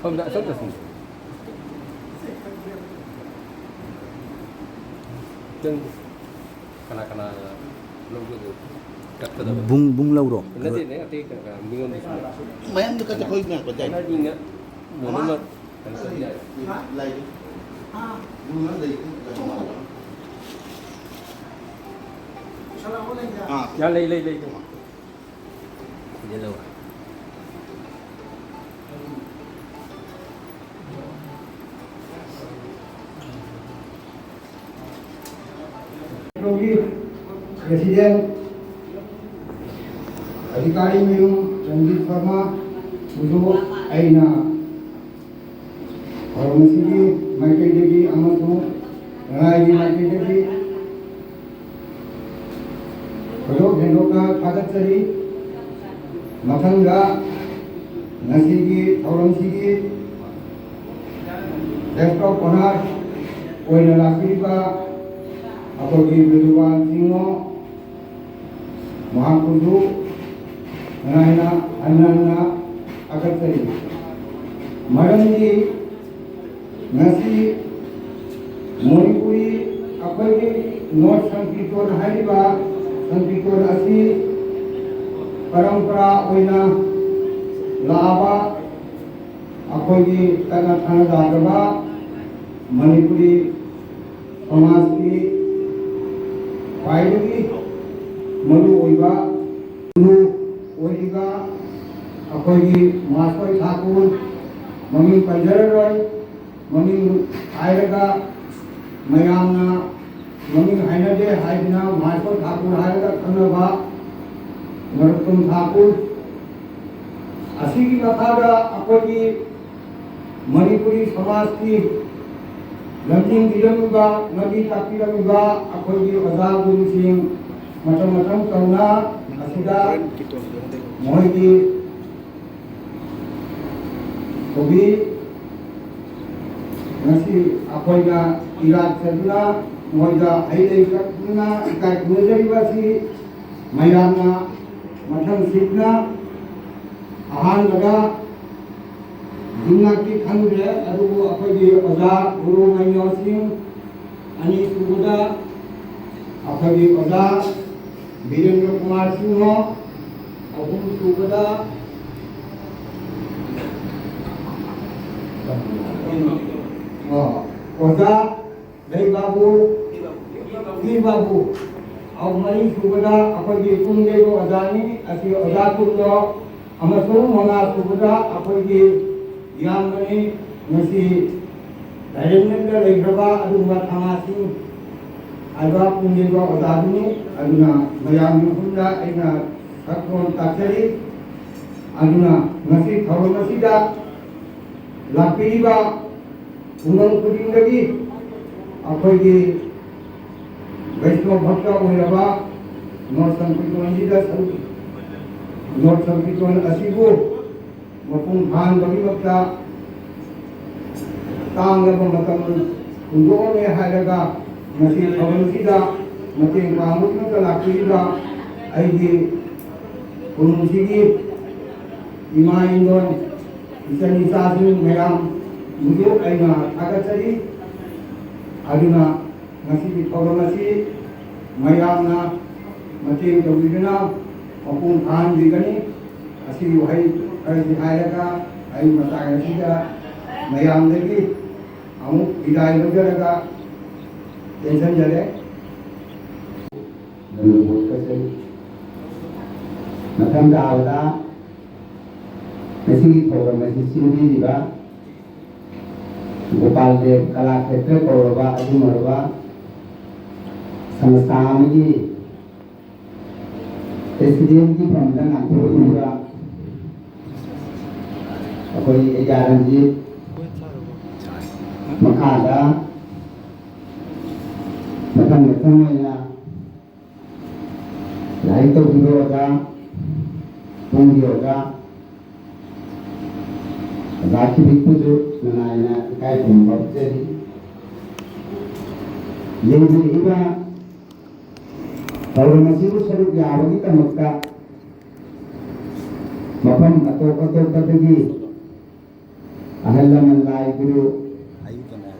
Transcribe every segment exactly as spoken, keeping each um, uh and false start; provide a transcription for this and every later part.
ꯁꯣꯝꯗ, ꯑꯁꯣꯝꯗ ꯁꯨꯝ꯫ ꯅꯪ ꯀꯅꯥ ꯀꯅꯥ ꯂꯧꯒꯗꯣꯏ? ꯀꯛꯀꯗꯕ? ꯕꯨꯡ, ꯕꯨꯡ ꯂꯧꯔꯣ? ꯅꯠꯇꯦꯅꯦ, ꯑꯇꯩ ꯀꯅꯥ ꯀꯅꯥ? ꯃꯤꯉꯣꯟꯗꯁꯨ ꯃꯌꯥꯝꯗ ꯀꯛꯇ ꯈꯣꯏ ꯃꯌꯥꯝ ꯀꯛꯇ ꯍꯥꯏꯅꯔꯤꯅꯦ꯫ ꯃꯣꯏꯅ ꯂꯩ꯫ ꯕꯨꯡ ꯑꯃ ꯂꯩ꯫ ꯑꯥ꯫ ꯌꯥ, ꯂꯩ, ꯂꯩ, ꯂꯩ, ꯂꯩ꯫ ꯁꯤꯗ ꯂꯧꯔꯣ꯫ ꯄ꯭ꯔꯦꯁꯤꯗꯦꯟ ꯑꯙꯤꯀꯥꯔꯤ ꯃꯌꯨꯝ ꯔꯟꯖꯤꯠ ꯁꯔꯃ ꯕꯨꯁꯨ ꯑꯩꯅ ꯊꯧꯔꯝ ꯑꯁꯤꯒꯤ ꯃꯥꯏꯀꯩꯗꯒꯤ ꯑꯃꯁꯨꯡ ꯂꯅꯥꯏꯒꯤ ꯃꯥꯏꯀꯩꯗꯒꯤ ꯊꯣꯏꯗꯣꯛ ꯍꯦꯟꯗꯣꯛꯅ ꯊꯥꯒꯠꯆꯔꯤ꯫ ꯃꯊꯪꯗ ꯉꯁꯤꯒꯤ ꯊꯧꯔꯝꯁꯤꯒꯤ guest of honour ꯑꯣꯏꯅ ꯂꯥꯛꯄꯤꯔꯤꯕ ꯑꯩꯈꯣꯏꯒꯤ ꯕꯤꯔꯨꯕꯥꯟ ꯆꯤꯡꯉꯣ ꯃꯍꯥꯛꯄꯨꯁꯨ ꯂꯅꯥꯏꯅ ꯍꯟꯅ ꯍꯟꯅ ꯊꯥꯒꯠꯆꯔꯤ꯫ ꯃꯔꯝꯗꯤ ꯉꯁꯤ ꯃꯅꯤꯄꯨꯔꯤ ꯑꯩꯈꯣꯏꯒꯤ ꯅꯣꯔꯠ ꯁꯪꯀꯤꯔꯇꯣꯟ ꯍꯥꯏꯔꯤꯕ ꯁꯪꯀꯤꯔꯇꯣꯟ ꯑꯁꯤ ꯄꯔꯝꯄꯔꯥ ꯑꯣꯏꯅ ꯂꯥꯛꯑꯕ ꯑꯩꯈꯣꯏꯒꯤ ꯇꯠꯅ ꯊꯥꯅ ꯌꯥꯗ꯭ꯔꯕ ꯃꯅꯤꯄꯨꯔꯤ ꯁꯃꯥꯖꯀꯤ ꯈ꯭ꯋꯥꯏꯗꯒꯤ ꯃꯔꯨꯑꯣꯏꯕ ꯒꯨꯔꯨ ꯑꯣꯏꯔꯤꯕ ꯑꯩꯈꯣꯏꯒꯤ ꯃꯍꯥꯁꯣꯏ ꯊꯥꯀꯨꯔ, ꯃꯃꯤꯡ ꯄꯟꯖꯔꯔꯣꯏ, ꯃꯃꯤꯡ ꯍꯥꯏꯔꯒ ꯃꯌꯥꯝꯅ ꯃꯃꯤꯡ ꯍꯥꯏꯅꯗꯦ ꯍꯥꯏꯗꯨꯅ ꯃꯍꯥꯁꯣꯏ ꯊꯥꯀꯨꯔ ꯍꯥꯏꯔꯒ ꯈꯪꯅꯕ ꯅꯔꯣꯠꯇꯝ ꯊꯥꯀꯨꯔ, ꯑꯁꯤꯒꯤ ꯃꯈꯥꯗ ꯑꯩꯈꯣꯏꯒꯤ ꯃꯅꯤꯄꯨꯔꯤ ꯁꯃꯥꯖꯀꯤ ꯂꯝꯖꯤꯡꯕꯤꯔꯝꯃꯤꯕ, ꯂꯝꯕꯤ ꯇꯥꯛꯄꯤꯔꯝꯃꯤꯕ ꯑꯩꯈꯣꯏꯒꯤ ꯑꯣꯖꯥ ꯒꯨꯔꯨꯁꯤꯡ ꯃꯇꯝ ꯃꯇꯝ ꯇꯧꯅ ꯑꯁꯤꯗ ꯃꯈꯣꯏꯒꯤ ꯍꯣꯕꯤ ꯉꯁꯤ ꯑꯩꯈꯣꯏꯅ ꯏꯔꯥꯠ ꯆꯠꯇꯨꯅ ꯃꯣꯏꯗ ꯍꯩ ꯂꯩ ꯀꯠꯇꯨꯅ ꯏꯀꯥꯏ ꯈꯨꯝꯅꯖꯔꯤꯕ ꯑꯁꯤ ꯃꯌꯥꯝꯅ ꯃꯊꯪꯁꯤꯠꯅ ꯑꯍꯥꯟꯕꯗ ꯌꯨꯝꯅꯥꯛꯇꯤ ꯈꯪꯗ꯭ꯔꯦ, ꯑꯗꯨꯕꯨ ꯑꯩꯈꯣꯏꯒꯤ ꯑꯣꯖꯥ ꯒꯨꯔꯨ ꯃꯩꯅꯣ ꯁꯤꯡ, ꯑꯅꯤꯁꯨꯕꯗ ꯑꯩꯈꯣꯏꯒꯤ ꯑꯣꯖꯥ ꯕꯤꯔꯦꯟꯗ꯭ꯔ ꯀꯨꯃꯥꯔ ꯁꯤꯡꯍ, ꯑꯍꯨꯝꯁꯨꯕꯗ, ꯑ, ꯑꯣꯖꯥ ꯂꯩꯕꯥꯕꯨ, ꯂꯤꯕꯥꯕꯨ, ꯑꯍꯨꯝ, ꯃꯔꯤꯁꯨꯕꯗ ꯑꯩꯈꯣꯏꯒꯤ ꯄꯨꯡ ꯌꯩꯕ ꯑꯣꯖꯥꯅꯤ꯫ ꯑꯁꯤ ꯑꯣꯖꯥ ꯀꯨꯟꯗꯣ ꯑꯃꯁꯨꯡ ꯃꯉꯥꯁꯨꯕꯗ ꯑꯩꯈꯣꯏꯒꯤ ꯏꯌꯥꯝꯕꯅꯤ, ꯉꯁꯤ ꯂꯥꯏꯔꯦꯝꯅꯗ ꯂꯩꯈ꯭ꯔꯕ ꯑꯗꯨꯒꯨꯝꯕ ꯊꯥꯃꯥꯁꯤꯡ ꯍꯥꯏꯕ ꯄꯨꯡ ꯌꯩꯕ ꯑꯣꯖꯥꯗꯨꯅꯤ꯫ ꯑꯗꯨꯅ ꯃꯌꯥꯝꯒꯤ ꯃꯐꯝꯗ ꯑꯩꯅ ꯁꯛꯂꯣꯟ ꯇꯥꯛꯆꯔꯤ꯫ ꯑꯗꯨꯅ ꯉꯁꯤ ꯊꯧꯔꯝ ꯑꯁꯤꯗ ꯂꯥꯛꯄꯤꯔꯤꯕ ꯈꯨꯡꯒꯪ ꯈꯨꯗꯤꯡꯗꯒꯤ ꯑꯩꯈꯣꯏꯒꯤ ꯕꯩꯁꯅꯣ ꯚꯛꯇ ꯑꯣꯏꯔꯕ ꯅꯣꯔꯠ ꯁꯪꯀꯤꯔꯇꯣꯟꯁꯤꯗ ꯁꯔꯨꯛ, ꯅꯣꯔꯠ ꯁꯪꯀꯤꯔꯇꯣꯟ ꯑꯁꯤꯕꯨ ꯃꯄꯨꯡ ꯐꯥꯍꯟꯕꯒꯤꯗꯃꯛꯇ ꯇꯥꯡꯂꯕ ꯃꯇꯝ ꯍꯨꯟꯗꯣꯛꯑꯝꯃꯦ ꯍꯥꯏꯔꯒ ꯉꯁꯤ ꯊꯧꯔꯝꯁꯤꯗ ꯃꯇꯦꯡ ꯄꯥꯡꯕꯒꯤꯗꯃꯛꯇ ꯂꯥꯛꯄꯤꯔꯤꯕ ꯑꯩꯒꯤ ꯈꯨꯟꯁꯤꯒꯤ ꯏꯃꯥ ꯏꯟꯗꯣꯟ, ꯏꯆꯟ ꯏꯆꯥꯁꯤꯡ ꯃꯌꯥꯝꯕꯨꯁꯨ ꯑꯩꯅ ꯊꯥꯒꯠꯆꯔꯤ꯫ ꯑꯗꯨꯅ ꯉꯁꯤꯒꯤ ꯊꯧꯔꯝ ꯑꯁꯤ ꯃꯌꯥꯝꯅ ꯃꯇꯦꯡ ꯇꯧꯕꯤꯗꯨꯅ ꯃꯄꯨꯡ ꯐꯥꯍꯟꯕꯤꯒꯅꯤ꯫ ꯑꯁꯤꯒꯤ ꯋꯥꯍꯩ ꯈꯔꯁꯤ ꯍꯥꯏꯔꯒ ꯑꯩ ꯃꯇꯥꯡ ꯑꯁꯤꯗ ꯃꯌꯥꯝꯗꯒꯤ ꯑꯃꯨꯛ ꯕꯤꯗꯥꯏ ꯂꯧꯖꯔꯒ ꯇꯦꯟꯁꯤꯟꯖꯔꯦ꯫ ꯅꯪꯕꯨ ꯀꯠꯆꯔꯤ꯫ ꯃꯊꯪ ꯇꯥꯕꯗ ꯉꯁꯤꯒꯤ ꯊꯧꯔꯝ ꯑꯁꯤ ꯁꯤꯟꯕꯤꯔꯤꯕ ꯒꯣꯄꯥꯜ ꯗꯦꯕ ꯀꯂꯥ ꯈꯦꯇ꯭ꯔ ꯀꯧꯔꯕ ꯑꯗꯨꯒꯨꯝꯂꯕ ꯁꯪꯁꯊꯥ ꯑꯃꯒꯤ ꯄ꯭ꯔꯦꯁꯤꯗꯦꯟꯒꯤ ꯐꯝꯗ ꯉꯥꯛꯊꯣꯛꯂꯤꯕ ꯑꯩꯈꯣꯏ ꯑꯦꯖꯥ ꯔꯟꯖꯤꯠ, ꯃꯈꯥꯗ ꯃꯊꯪ ꯃꯊꯪ ꯑꯣꯏꯅ ꯂꯥꯏꯔꯤꯛ ꯇꯧꯕꯤꯕ ꯑꯣꯖꯥ, ꯄꯨꯡꯒꯤ ꯑꯣꯖꯥ, ꯑꯣꯖꯥ ꯈꯤꯕꯤꯛꯄꯨꯁꯨ ꯅꯨꯡꯉꯥꯏꯅ ꯏꯀꯥꯏ ꯈꯨꯝꯅꯕ ꯄꯤꯖꯔꯤ꯫ ꯂꯩꯕꯤꯔꯤꯕ ꯊꯧꯔꯝ ꯑꯁꯤꯕꯨ ꯁꯔꯨꯛ ꯌꯥꯕꯒꯤꯗꯃꯛꯇ ꯃꯐꯝ ꯑꯇꯣꯞ ꯑꯇꯣꯞꯄꯗꯒꯤ ꯑꯍꯜ ꯂꯃꯟ, ꯂꯥꯏ ꯒꯨꯔꯨ,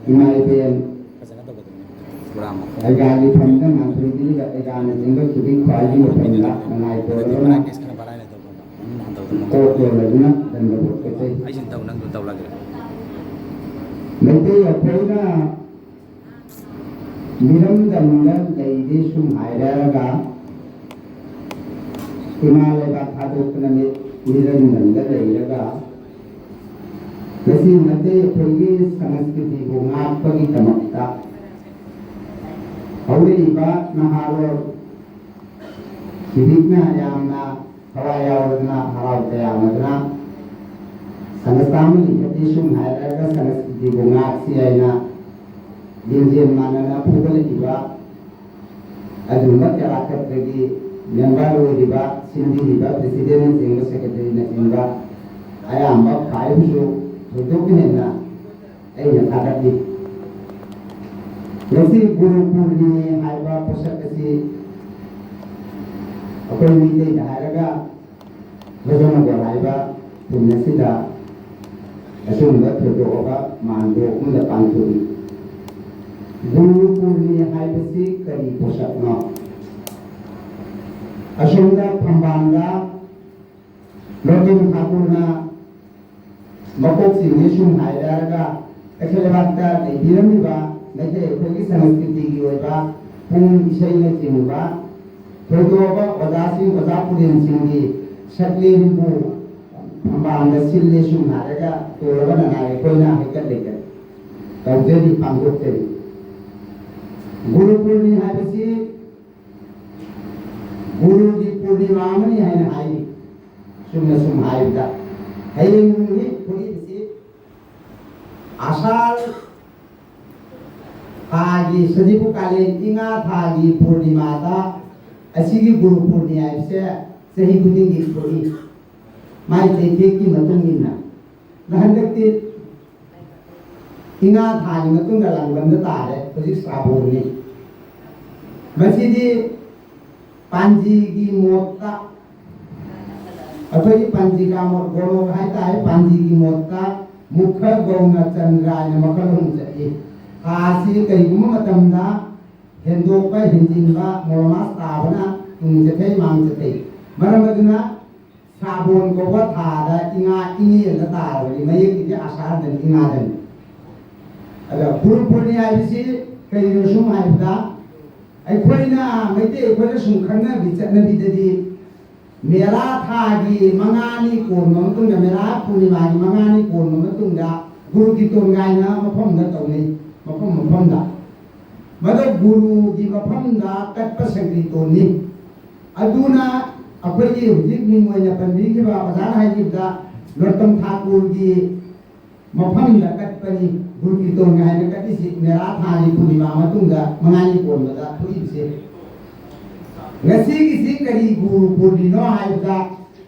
ꯏꯃꯥ ꯏꯕꯦꯟ, ꯑꯩꯒꯥꯒꯤ ꯐꯝꯗ ꯃꯥꯟꯊꯣꯏꯕꯤꯒ ꯑꯩꯒꯥꯅꯆꯤꯡꯕ ꯈꯨꯗꯤꯡ ꯈ꯭ꯋꯥꯏꯒꯤ ꯃꯐꯝꯗ ꯃꯉꯥꯏ ꯇꯧꯔꯕꯅ ꯀꯣꯛ ꯌꯧꯅꯗꯨꯅ ꯗꯟꯗꯕꯣꯠ ꯀꯠꯆꯩ꯫ ꯃꯩꯇꯩ ꯑꯩꯈꯣꯏꯅ ꯃꯤꯔꯝꯗꯝꯗ ꯂꯩꯔꯤ ꯁꯨꯝ ꯍꯥꯏꯔꯒ, ꯏꯃꯥ ꯂꯩꯕꯥꯛ ꯊꯥꯗꯣꯛꯇꯨꯅ ꯃꯤ-, ꯃꯤꯔꯝꯗꯝꯗ ꯂꯩꯔꯒ, ꯉꯁꯤ ꯃꯩꯇꯩ ꯑꯩꯈꯣꯏꯒꯤ ꯁꯪꯁꯀ꯭ꯔꯤꯇꯤꯕꯨ ꯉꯥꯛꯄꯒꯤꯗꯃꯛꯇ ꯍꯧꯔꯛꯏꯕ ꯅꯍꯥꯔꯣꯜ ꯁꯤꯕꯤꯛꯅ ꯌꯥꯝꯅ ꯊꯋꯥꯏ ꯌꯥꯎꯔꯗꯨꯅ, ꯍꯔꯥꯎ ꯇꯌꯥꯝꯅꯗꯨꯅ, ꯁꯪꯁꯊꯥꯟ ꯑꯃꯒꯤ ꯈꯛꯇꯤ ꯁꯨꯝ ꯍꯥꯏꯔꯒ ꯁꯪꯁꯀ꯭ꯔꯤꯇꯤꯕꯨ ꯉꯥꯛꯁꯤ ꯍꯥꯏꯅ ꯂꯤꯡꯖꯦꯜ ꯃꯥꯟꯅꯅ ꯐꯨꯒꯠꯂꯛꯂꯤꯕ ꯑꯗꯨꯒꯨꯝꯕ ꯀꯦꯔꯥꯀꯇ꯭ꯔꯒꯤ ꯃꯦꯝꯕꯔ ꯑꯣꯏꯔꯤꯕ, ꯁꯤꯟꯕꯤꯔꯤꯕ ꯄ꯭ꯔꯦꯁꯤꯗꯦꯟꯅꯆꯤꯡꯕ, ꯁꯦꯀ꯭ꯔꯦꯇꯔꯤꯅꯆꯤꯡꯕ ꯑꯌꯥꯝꯕ ꯈ꯭ꯋꯥꯏꯕꯨꯁꯨ ꯊꯣꯏꯗꯣꯛꯅ ꯍꯦꯟꯅ ꯑꯩꯅ ꯊꯥꯒꯠꯂꯤ꯫ ꯉꯁꯤ ꯒꯨꯔꯨ ꯄꯨꯔꯅꯤꯃꯥ ꯍꯥꯏꯕ ꯄꯣꯠꯁꯛ ꯑꯁꯤ ꯑꯩꯈꯣꯏ ꯃꯤꯇꯩꯗ ꯍꯥꯏꯔꯒ ꯕ꯭ꯔꯖꯅꯒꯣꯔ ꯍꯥꯏꯕ ꯈꯨꯟ ꯑꯁꯤꯗ ꯑꯁꯤꯒꯨꯝꯕ ꯊꯣꯏꯗꯣꯛꯂꯕ ꯃꯥꯟꯗꯣꯞ ꯑꯃꯗ ꯄꯥꯡꯊꯣꯛꯏ꯫ ꯒꯨꯔꯨ ꯄꯨꯔꯅꯤꯃꯥ ꯍꯥꯏꯕꯁꯤ ꯀꯔꯤ ꯄꯣꯠꯁꯛꯅꯣ? ꯑꯁꯣꯝꯗ ꯐꯝꯕꯥꯜꯗ ꯔꯇꯟ ꯊꯥꯀꯨꯔꯅ ꯃꯀꯣꯛꯁꯤꯡꯁꯤ ꯁꯨꯝ ꯍꯥꯏꯔꯒ, ꯑꯩꯈꯣꯏ ꯂꯩꯕꯥꯛꯇ ꯂꯩꯕꯤꯔꯝꯃꯤꯕ ꯃꯩꯇꯩ ꯑꯩꯈꯣꯏꯒꯤ ꯁꯪꯁꯀ꯭ꯔꯤꯇꯤꯒꯤ ꯑꯣꯏꯕ ꯄꯨꯡ ꯏꯁꯩꯅꯆꯤꯡꯕ ꯊꯣꯏꯗꯣꯛꯄ ꯑꯣꯖꯥꯁꯤꯡ, ꯑꯣꯖꯥ ꯄꯨꯔꯦꯜꯁꯤꯡꯒꯤ ꯁꯛꯂꯦꯟꯕꯨ ꯐꯝꯕꯥꯜꯗ ꯁꯤꯜꯂꯦ ꯁꯨꯝ ꯍꯥꯏꯔꯒ ꯇꯣꯜꯂꯕ ꯅꯅꯥꯏ ꯑꯩꯈꯣꯏꯅ ꯍꯩꯀꯠ ꯂꯩꯀꯠ ꯇꯧꯖꯔꯤ, ꯄꯥꯡꯊꯣꯛꯆꯔꯤ꯫ ꯒꯨꯔꯨ ꯄꯨꯔꯅꯤꯃꯥ ꯍꯥꯏꯕꯁꯤ ꯒꯨꯔꯨꯒꯤ ꯄꯨꯔꯅꯤꯃꯥ ꯑꯃꯅꯤ ꯍꯥꯏꯅ ꯍꯥꯏꯔꯤ꯫ ꯆꯨꯝꯅ ꯁꯨꯝ ꯍꯥꯏꯕꯗ, ꯍꯌꯦꯡ ꯅꯨꯃꯤꯠ ꯊꯣꯛꯂꯤꯕꯁꯤ ꯑꯁꯥꯔ ꯊꯥꯒꯤ ꯁꯖꯤꯕꯨ ꯀꯥꯂꯦꯟ ꯏꯉꯥ ꯊꯥꯒꯤ ꯄꯨꯔꯅꯤꯃꯥꯗ ꯑꯁꯤꯒꯤ ꯒꯨꯔꯨ ꯄꯨꯔꯅꯤꯃꯥ ꯍꯥꯏꯕꯁꯦ ꯆꯍꯤ ꯈꯨꯗꯤꯡꯒꯤ ꯊꯣꯛꯏ꯫ ꯃꯥꯏ ꯆꯩꯊꯦꯛꯀꯤ ꯃꯇꯨꯡ ꯏꯟꯅ꯫ ꯑꯗ ꯍꯟꯗꯛꯇꯤ ꯏꯉꯥ ꯊꯥꯒꯤ ꯃꯇꯨꯡꯗ ꯂꯥꯡꯕꯟꯗ ꯇꯥꯔꯦ, ꯍꯧꯖꯤꯛ ꯁ꯭ꯔꯥꯕꯣꯟꯅꯤ꯫ ꯃꯁꯤꯗꯤ ꯄꯥꯟꯖꯤꯒꯤ ꯃꯣꯠꯇ, ꯑꯩꯈꯣꯏꯒꯤ ꯄꯥꯟꯖꯤ ꯀꯥꯃꯣꯠ ꯒꯣꯔꯣꯛ ꯍꯥꯏꯇꯥꯔꯦ, ꯄꯥꯟꯖꯤꯒꯤ ꯃꯣꯠꯇ ꯃꯨꯈ, ꯒꯧꯅ, ꯆꯟꯗ꯭ꯔ ꯍꯥꯏꯅ ꯃꯈꯜ ꯑꯍꯨꯝ ꯆꯠꯂꯤ꯫ ꯊꯥ ꯑꯁꯤ ꯀꯔꯤꯒꯨꯝꯕ ꯃꯇꯝꯗ ꯍꯦꯟꯗꯣꯛꯄ, ꯍꯦꯟꯖꯤꯟꯕ, ꯃꯣꯔꯃꯥꯁ ꯇꯥꯕꯅ ꯇꯨꯡ ꯆꯠꯊꯩ, ꯃꯥꯡ ꯆꯠꯊꯩ꯫ ꯃꯔꯝ ꯑꯗꯨꯅ ꯁ꯭ꯔꯥꯕꯣꯟ ꯀꯧꯕ ꯊꯥꯗ ꯏꯉꯥ, ꯏꯉꯦꯟꯗ ꯇꯥꯔꯕꯗꯤ ꯃꯌꯦꯛꯀꯤꯗꯤ ꯑꯁꯥꯔꯗꯅꯤ, ꯏꯉꯥꯗꯅꯤ꯫ ꯑꯗ ꯒꯨꯔꯨ ꯄꯨꯔꯅꯤ ꯍꯥꯏꯕꯁꯤ ꯀꯔꯤꯅꯣ ꯁꯨꯝ ꯍꯥꯏꯕꯗ, ꯑꯩꯈꯣꯏꯅ, ꯃꯩꯇꯩ ꯑꯩꯈꯣꯏꯅ ꯁꯨꯝ ꯈꯪꯅꯕꯤ ꯆꯠꯅꯕꯤꯗꯗꯤ ꯃꯦꯔꯥ ꯊꯥꯒꯤ ꯃꯉꯥꯅꯤ ꯀꯣꯟꯕ ꯃꯇꯨꯡꯗ, ꯃꯦꯔꯥ ꯄꯨꯔꯅꯤꯃꯥꯒꯤ ꯃꯉꯥꯅꯤ ꯀꯣꯟꯕ ꯃꯇꯨꯡꯗ ꯒꯨꯔꯨ ꯀꯤꯔꯇꯣꯟ ꯀꯥꯏꯅ ꯃꯐꯝꯗ ꯇꯧꯅꯩ, ꯃꯐꯝ ꯃꯐꯝꯗ꯫ ꯃꯗꯨ ꯒꯨꯔꯨꯒꯤ ꯃꯐꯝꯗ ꯀꯠꯄ ꯁꯪꯀ꯭ꯔꯤꯇꯣꯟꯅꯤ꯫ ꯑꯗꯨꯅ ꯑꯩꯈꯣꯏꯒꯤ ꯍꯧꯖꯤꯛ ꯃꯤꯡ ꯑꯣꯏꯅ ꯄꯟꯕꯤꯈꯤꯕ ꯑꯣꯖꯥꯅ ꯍꯥꯏꯈꯤꯕꯗ ꯅꯔꯣꯠꯇꯝ ꯊꯥꯀꯨꯔꯒꯤ ꯃꯐꯝꯗ ꯀꯠꯄꯅꯤ꯫ ꯒꯨꯔꯨ ꯀꯤꯔꯇꯣꯟꯒ ꯍꯥꯏꯅ ꯀꯠꯂꯤꯁꯤ ꯃꯦꯔꯥ ꯊꯥꯒꯤ ꯄꯨꯔꯅꯤꯃꯥ ꯃꯇꯨꯡꯗ ꯃꯉꯥꯅꯤ ꯀꯣꯟꯕꯗ ꯊꯣꯛꯏꯕꯁꯦ꯫ ꯉꯁꯤꯒꯤꯁꯤ ꯀꯔꯤ ꯒꯨꯔꯨ ꯄꯨꯔꯅꯤꯅꯣ ꯍꯥꯏꯕꯗ,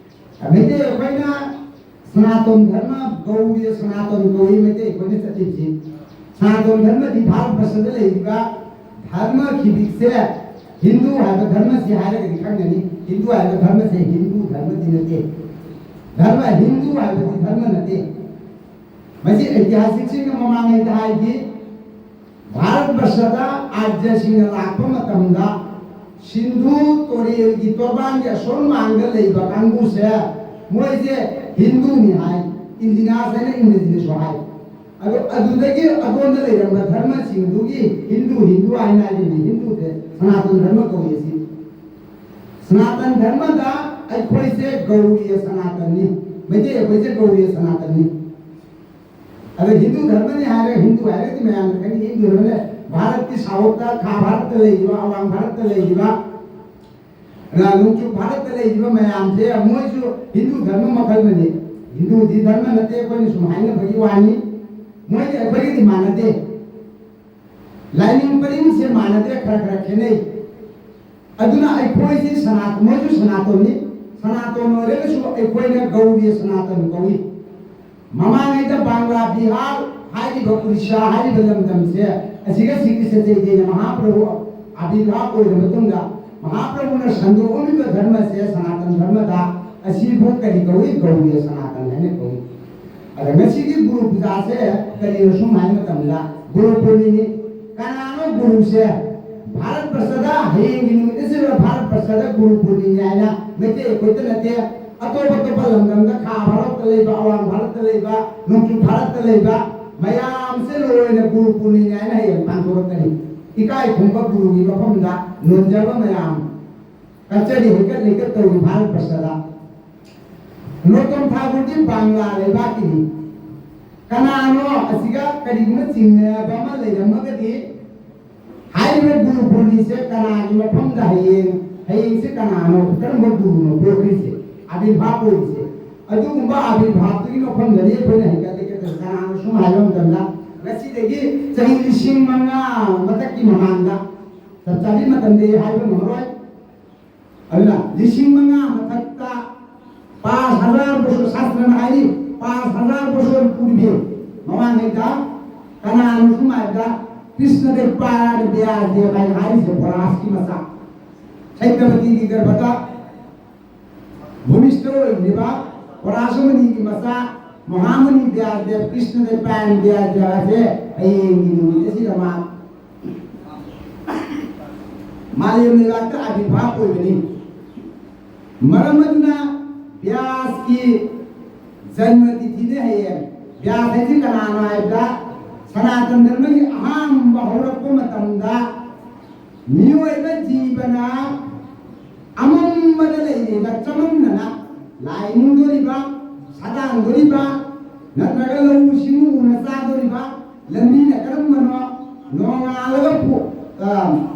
ꯃꯩꯇꯩ ꯑꯩꯈꯣꯏꯅ ꯁꯅꯥꯇꯣꯟ ꯙꯔꯃ, ꯒꯧꯔꯤꯌ ꯁꯅꯥꯇꯣꯟ ꯀꯧꯏ ꯃꯩꯇꯩ ꯑꯩꯈꯣꯏꯅ ꯆꯠꯂꯤꯕꯁꯤ꯫ ꯁꯅꯥꯇꯣꯟ ꯙꯔꯃꯗꯤ ꯚꯥꯔꯠ ꯕꯔꯁꯗ ꯂꯩꯔꯤꯕ ꯙꯔꯃ ꯈꯤꯕꯤꯛꯁꯦ ꯍꯤꯟꯗꯨ ꯍꯥꯏꯕ ꯙꯔꯃꯁꯤ ꯍꯥꯏꯔꯒꯗꯤ ꯈꯪꯒꯅꯤ꯫ ꯍꯤꯟꯗꯨ ꯍꯥꯏꯕ ꯙꯔꯃꯁꯦ ꯍꯤꯟꯗꯨ ꯙꯔꯃꯗꯤ ꯅꯠꯇꯦ꯫ ꯙꯔꯃ, ꯍꯤꯟꯗꯨ ꯍꯥꯏꯕꯗꯤ ꯙꯔꯃ ꯅꯠꯇꯦ꯫ ꯃꯁꯤ ꯑꯩꯇꯤꯍꯥꯁꯤꯛꯁꯤꯡꯅ ꯃꯃꯥꯡꯉꯩꯗ ꯍꯥꯏꯈꯤ, ꯚꯥꯔꯠ ꯕꯔꯁꯗ ꯑꯥꯔꯌꯁꯤꯡꯅ ꯂꯥꯛꯄ ꯃꯇꯝꯗ ꯁꯤꯟꯙꯨ ꯇꯨꯔꯦꯜꯒꯤ ꯇꯣꯔꯕꯥꯟꯒꯤ ꯑꯁꯣꯝ ꯃꯥꯡꯗ ꯂꯩꯕ ꯀꯥꯡꯕꯨꯁꯦ ꯃꯣꯏꯁꯦ ꯍꯤꯟꯗꯨꯅꯤ ꯍꯥꯏ, ꯏꯟꯗꯤꯅꯥꯁ ꯍꯥꯏꯅ ꯏꯪꯔꯦꯖꯤꯗꯁꯨ ꯍꯥꯏ꯫ ꯑꯗꯣ ꯑꯗꯨꯗꯒꯤ ꯑꯗꯣꯝꯗ ꯂꯩꯔꯝꯕ ꯙꯔꯃꯁꯤꯡꯗꯨꯒꯤ ꯍꯤꯟꯗꯨ, ꯍꯤꯟꯗꯨ ꯍꯥꯏꯅ ꯍꯥꯏꯔꯤꯕꯅꯤ꯫ ꯍꯤꯟꯗꯨꯁꯦ ꯁꯅꯥꯇꯟ ꯙꯔꯃ ꯀꯧꯏ꯫ ꯑꯁꯤ ꯁꯅꯥꯇꯟ ꯙꯔꯃꯗ ꯑꯩꯈꯣꯏꯁꯦ ꯒꯧꯔꯤꯌ ꯁꯅꯥꯇꯟꯅꯤ, ꯃꯩꯇꯩ ꯑꯩꯈꯣꯏꯁꯦ ꯒꯧꯔꯤꯌ ꯁꯅꯥꯇꯟꯅꯤ꯫ ꯑꯗꯣ ꯍꯤꯟꯗꯨ ꯙꯔꯃꯅꯤ ꯍꯥꯏꯔꯒ, ꯍꯤꯟꯗꯨ ꯍꯥꯏꯔꯒꯗꯤ ꯃꯌꯥꯝꯅ ꯈꯪꯉꯤ, ꯍꯤꯟꯗꯨ ꯙꯔꯃꯅꯦ꯫ ꯚꯥꯔꯠꯀꯤ ꯁꯥꯎꯠꯇ, ꯈꯥ ꯚꯥꯔꯠꯇ ꯂꯩꯔꯤꯕ, ꯑꯋꯥꯡ ꯚꯥꯔꯠꯇ ꯂꯩꯔꯤꯕ, ꯑ, ꯅꯣꯡꯆꯨꯞ ꯚꯥꯔꯠꯇ ꯂꯩꯔꯤꯕ ꯃꯌꯥꯝꯁꯦ ꯃꯣꯏꯁꯨ ꯍꯤꯟꯗꯨ ꯙꯔꯃ ꯃꯈꯜ ꯑꯃꯅꯤ꯫ ꯍꯤꯟꯗꯨꯗꯤ ꯙꯔꯃ ꯅꯠꯇꯦ, ꯑꯩꯈꯣꯏꯅ ꯁꯨꯝ ꯍꯥꯏꯅꯕꯒꯤ ꯋꯥꯅꯤ꯫ ꯃꯣꯏꯗꯤ ꯑꯩꯈꯣꯏꯒꯗꯤ ꯃꯥꯟꯅꯗꯦ꯫ ꯂꯥꯏꯅꯤꯡ ꯄꯔꯤꯡꯁꯦ ꯃꯥꯟꯅꯗꯦ, ꯈꯔ ꯈꯔ ꯈꯦꯠꯅꯩ꯫ ꯑꯗꯨꯅ ꯑꯩꯈꯣꯏꯁꯤ ꯁꯅꯥ-, ꯃꯣꯏꯁꯨ ꯁꯅꯥꯇꯣꯟꯅꯤ꯫ ꯁꯅꯥꯇꯣꯟ ꯑꯣꯏꯔꯒꯁꯨ ꯑꯩꯈꯣꯏꯅ ꯒꯧꯔꯤꯌ ꯁꯅꯥꯇꯟ ꯀꯧꯏ꯫ ꯃꯃꯥꯡꯉꯩꯗ ꯕꯪꯒ꯭ꯂꯥ, ꯕꯤꯍꯥꯔ ꯍꯥꯏꯔꯤꯕ, ꯎꯔꯤꯁꯥ ꯍꯥꯏꯔꯤꯕ ꯂꯝꯗꯝꯁꯦ, ꯑꯁꯤꯒ ꯁ꯭ꯔꯤ ꯀ꯭ꯔꯤꯁꯅ ꯆꯩꯇꯟꯌ ꯃꯍꯥꯄ꯭ꯔꯚꯨ ꯑꯕꯤꯔꯚꯥꯕ ꯑꯣꯏꯔ ꯃꯇꯨꯡꯗ ꯃꯍꯥꯄ꯭ꯔꯚꯨꯅ ꯁꯟꯗꯣꯛꯑꯝꯃꯤꯕ ꯙꯔꯃꯁꯦ ꯁꯅꯥꯇꯟ ꯙꯔꯃꯗ, ꯑꯁꯤꯕꯨ ꯀꯔꯤ ꯀꯧꯏ? ꯒꯧꯔꯤꯌ ꯁꯅꯥꯇꯟ ꯍꯥꯏꯅ ꯀꯧꯏ꯫ ꯑꯗ ꯉꯁꯤꯒꯤ ꯒꯨꯔꯨ ꯄꯨꯖꯥꯁꯦ ꯀꯔꯤꯅꯣ ꯁꯨꯝ ꯍꯥꯏꯕ ꯃꯇꯝꯗ, ꯒꯨꯔꯨ ꯄꯨꯔꯅꯤꯅꯤ꯫ ꯀꯅꯥꯅꯣ ꯒꯨꯔꯨꯁꯦ? ꯚꯥꯔꯠ ꯕꯔꯁꯗ ꯍꯌꯦꯡꯒꯤ ꯅꯨꯃꯤꯠ ꯑꯁꯤꯗ ꯚꯥꯔꯠ ꯕꯔꯁꯗ ꯒꯨꯔꯨ ꯄꯨꯔꯅꯤꯅꯤ ꯍꯥꯏꯅ ꯃꯩꯇꯩ ꯑꯩꯈꯣꯏꯇ ꯅꯠꯇꯦ, ꯑꯇꯣꯞ ꯑꯇꯣꯞꯄ ꯂꯝꯗꯝꯗ, ꯈꯥ ꯚꯥꯔꯠꯇ ꯂꯩꯕ, ꯑꯋꯥꯡ ꯚꯥꯔꯠꯇ ꯂꯩꯕ, ꯅꯣꯡꯆꯨꯞ ꯚꯥꯔꯠꯇ ꯂꯩꯕ ꯃꯌꯥꯝꯁꯦ ꯂꯣꯏꯅ ꯒꯨꯔꯨ ꯄꯨꯔꯅꯤꯅꯤ ꯍꯥꯏꯅ ꯍꯌꯦꯡ ꯄꯥꯡꯊꯣꯔꯛꯀꯅꯤ꯫ ꯏꯀꯥꯏ ꯈꯨꯝꯕ ꯒꯨꯔꯨꯒꯤ ꯃꯐꯝꯗ ꯅꯣꯟꯖꯕ ꯃꯌꯥꯝ ꯀꯠꯆꯔꯤ, ꯍꯩꯀꯠ ꯂꯩꯀꯠ ꯇꯧꯔꯤ ꯚꯥꯔꯠ ꯕꯔꯁꯗ꯫ ꯅꯣꯇꯣꯝ ꯊꯥꯀꯨꯔꯗꯤ ꯕꯪꯂꯥ ꯂꯩꯕꯥꯛꯀꯤꯅꯤ꯫ ꯀꯅꯥꯅꯣ ꯑꯁꯤꯒ ꯀꯔꯤꯒꯨꯝꯕ ꯆꯤꯡꯅꯕ ꯑꯃ ꯂꯩꯔꯝꯃꯒꯗꯤ, ꯍꯥꯏꯔꯤꯕ ꯒꯨꯔꯨ ꯄꯨꯔꯅꯤꯁꯦ ꯀꯅꯥꯒꯤ ꯃꯐꯝꯗ ꯍꯌꯦꯡ, ꯍꯌꯦꯡꯁꯦ ꯀꯅꯥꯅꯣ, ꯀꯔꯝꯕ ꯒꯨꯔꯨꯅꯣ ꯄꯣꯛꯈ꯭ꯔꯤꯁꯦ, ꯑꯕꯤꯔꯚꯥꯞ ꯑꯣꯏꯔꯤꯁꯦ? ꯑꯗꯨꯒꯨꯝꯕ ꯑꯕꯤꯔꯚꯥꯞꯇꯨꯒꯤ ꯃꯐꯝꯗꯅꯤ ꯑꯩꯈꯣꯏꯅ ꯍꯩꯀꯠ ꯂꯩꯀꯠꯇꯅ꯫ ꯀꯅꯥꯅꯣ ꯁꯨꯝ ꯍꯥꯏꯕ ꯃꯇꯝꯗ, ꯉꯁꯤꯗꯒꯤ ꯆꯍꯤ ꯂꯤꯁꯤꯡ ꯃꯉꯥ ꯃꯊꯛꯀꯤ ꯃꯃꯥꯡꯗ, ꯆꯞ ꯆꯥꯕꯤ ꯃꯇꯝꯗꯤ ꯍꯥꯏꯕ ꯉꯝꯃꯔꯣꯏ, ꯑꯗꯨꯅ ꯂꯤꯁꯤꯡ ꯃꯉꯥ ꯃꯊꯛꯇ ꯄꯥꯁ ꯍꯖꯥꯔ ꯕꯁꯣꯔ, ꯁꯥꯁꯇ꯭ꯔꯅ ꯍꯥꯏꯔꯤ, ꯄꯥꯁ ꯍꯖꯥꯔ ꯕꯁꯣꯔ ꯄꯨꯔꯤꯕꯤ ꯃꯃꯥꯡꯉꯩꯗ ꯀꯅꯥꯅꯣ ꯁꯨꯝ ꯍꯥꯏꯕꯗ, ꯀ꯭ꯔꯤꯁꯅ ꯗꯦꯕ ꯄꯥꯔꯥꯅ ꯕ꯭ꯌꯥꯁ ꯗꯦꯕ ꯍꯥꯏꯅ ꯍꯥꯏꯔꯤꯁꯦ ꯕꯣꯔꯥꯁꯀꯤ ꯃꯆꯥ, ꯁꯩꯇꯕꯇꯤꯒꯤ ꯒꯔꯚꯗ ꯚꯨꯃꯤꯁꯇ ꯑꯣꯏꯔꯤꯕ ꯕꯣꯔꯥꯁ ꯃꯨꯅꯤꯒꯤ ꯃꯆꯥ ꯃꯍꯥꯃꯨꯅꯤ ꯕ꯭ꯌꯥꯁ ꯗꯦꯕ, ꯀ꯭ꯔꯤꯁꯅ ꯗꯦꯕ ꯄꯥꯔꯥꯅ ꯕ꯭ꯌꯥꯁ ꯗꯦꯕ ꯑꯁꯦ ꯍꯌꯦꯡꯒꯤ ꯅꯨꯃꯤꯠ ꯑꯁꯤꯗ ꯃꯥ ꯃꯥꯂꯦꯝ ꯂꯩꯕꯥꯛꯇ ꯑꯕꯤꯔꯚꯥꯞ ꯑꯣꯏꯕꯅꯤ꯫ ꯃꯔꯝ ꯑꯗꯨꯅ ꯕ꯭ꯌꯥꯁꯀꯤ ꯖꯟꯃ ꯇꯤꯊꯤꯅꯦ ꯍꯌꯦꯡ꯫ ꯕ꯭ꯌꯥꯁ ꯍꯥꯏꯁꯤ ꯀꯅꯥꯅꯣ ꯍꯥꯏꯕꯗ, ꯁꯅꯥꯇꯟ ꯙꯔꯃꯒꯤ ꯑꯍꯥꯟꯕ ꯍꯧꯔꯛꯄ ꯃꯇꯝꯗ ꯃꯤꯑꯣꯏꯕ ꯖꯤꯕꯅ ꯑꯃꯝꯕꯗ ꯂꯩꯔꯤꯕ ꯆꯃꯝꯅꯅ ꯂꯥꯏ ꯅꯤꯡꯗꯣꯔꯤꯕ, ꯁꯥꯗꯥꯟꯗꯣꯔꯤꯕ, ꯅꯠꯇ꯭ꯔꯒ ꯂꯧꯎ ꯁꯤꯡꯎ ꯎꯅ ꯆꯥꯗꯣꯔꯤꯕ ꯂꯝꯕꯤꯅ ꯀꯔꯝꯕꯅꯣ? ꯅꯣꯡꯉꯥꯜꯂꯒ ꯄꯨ-, ꯑ,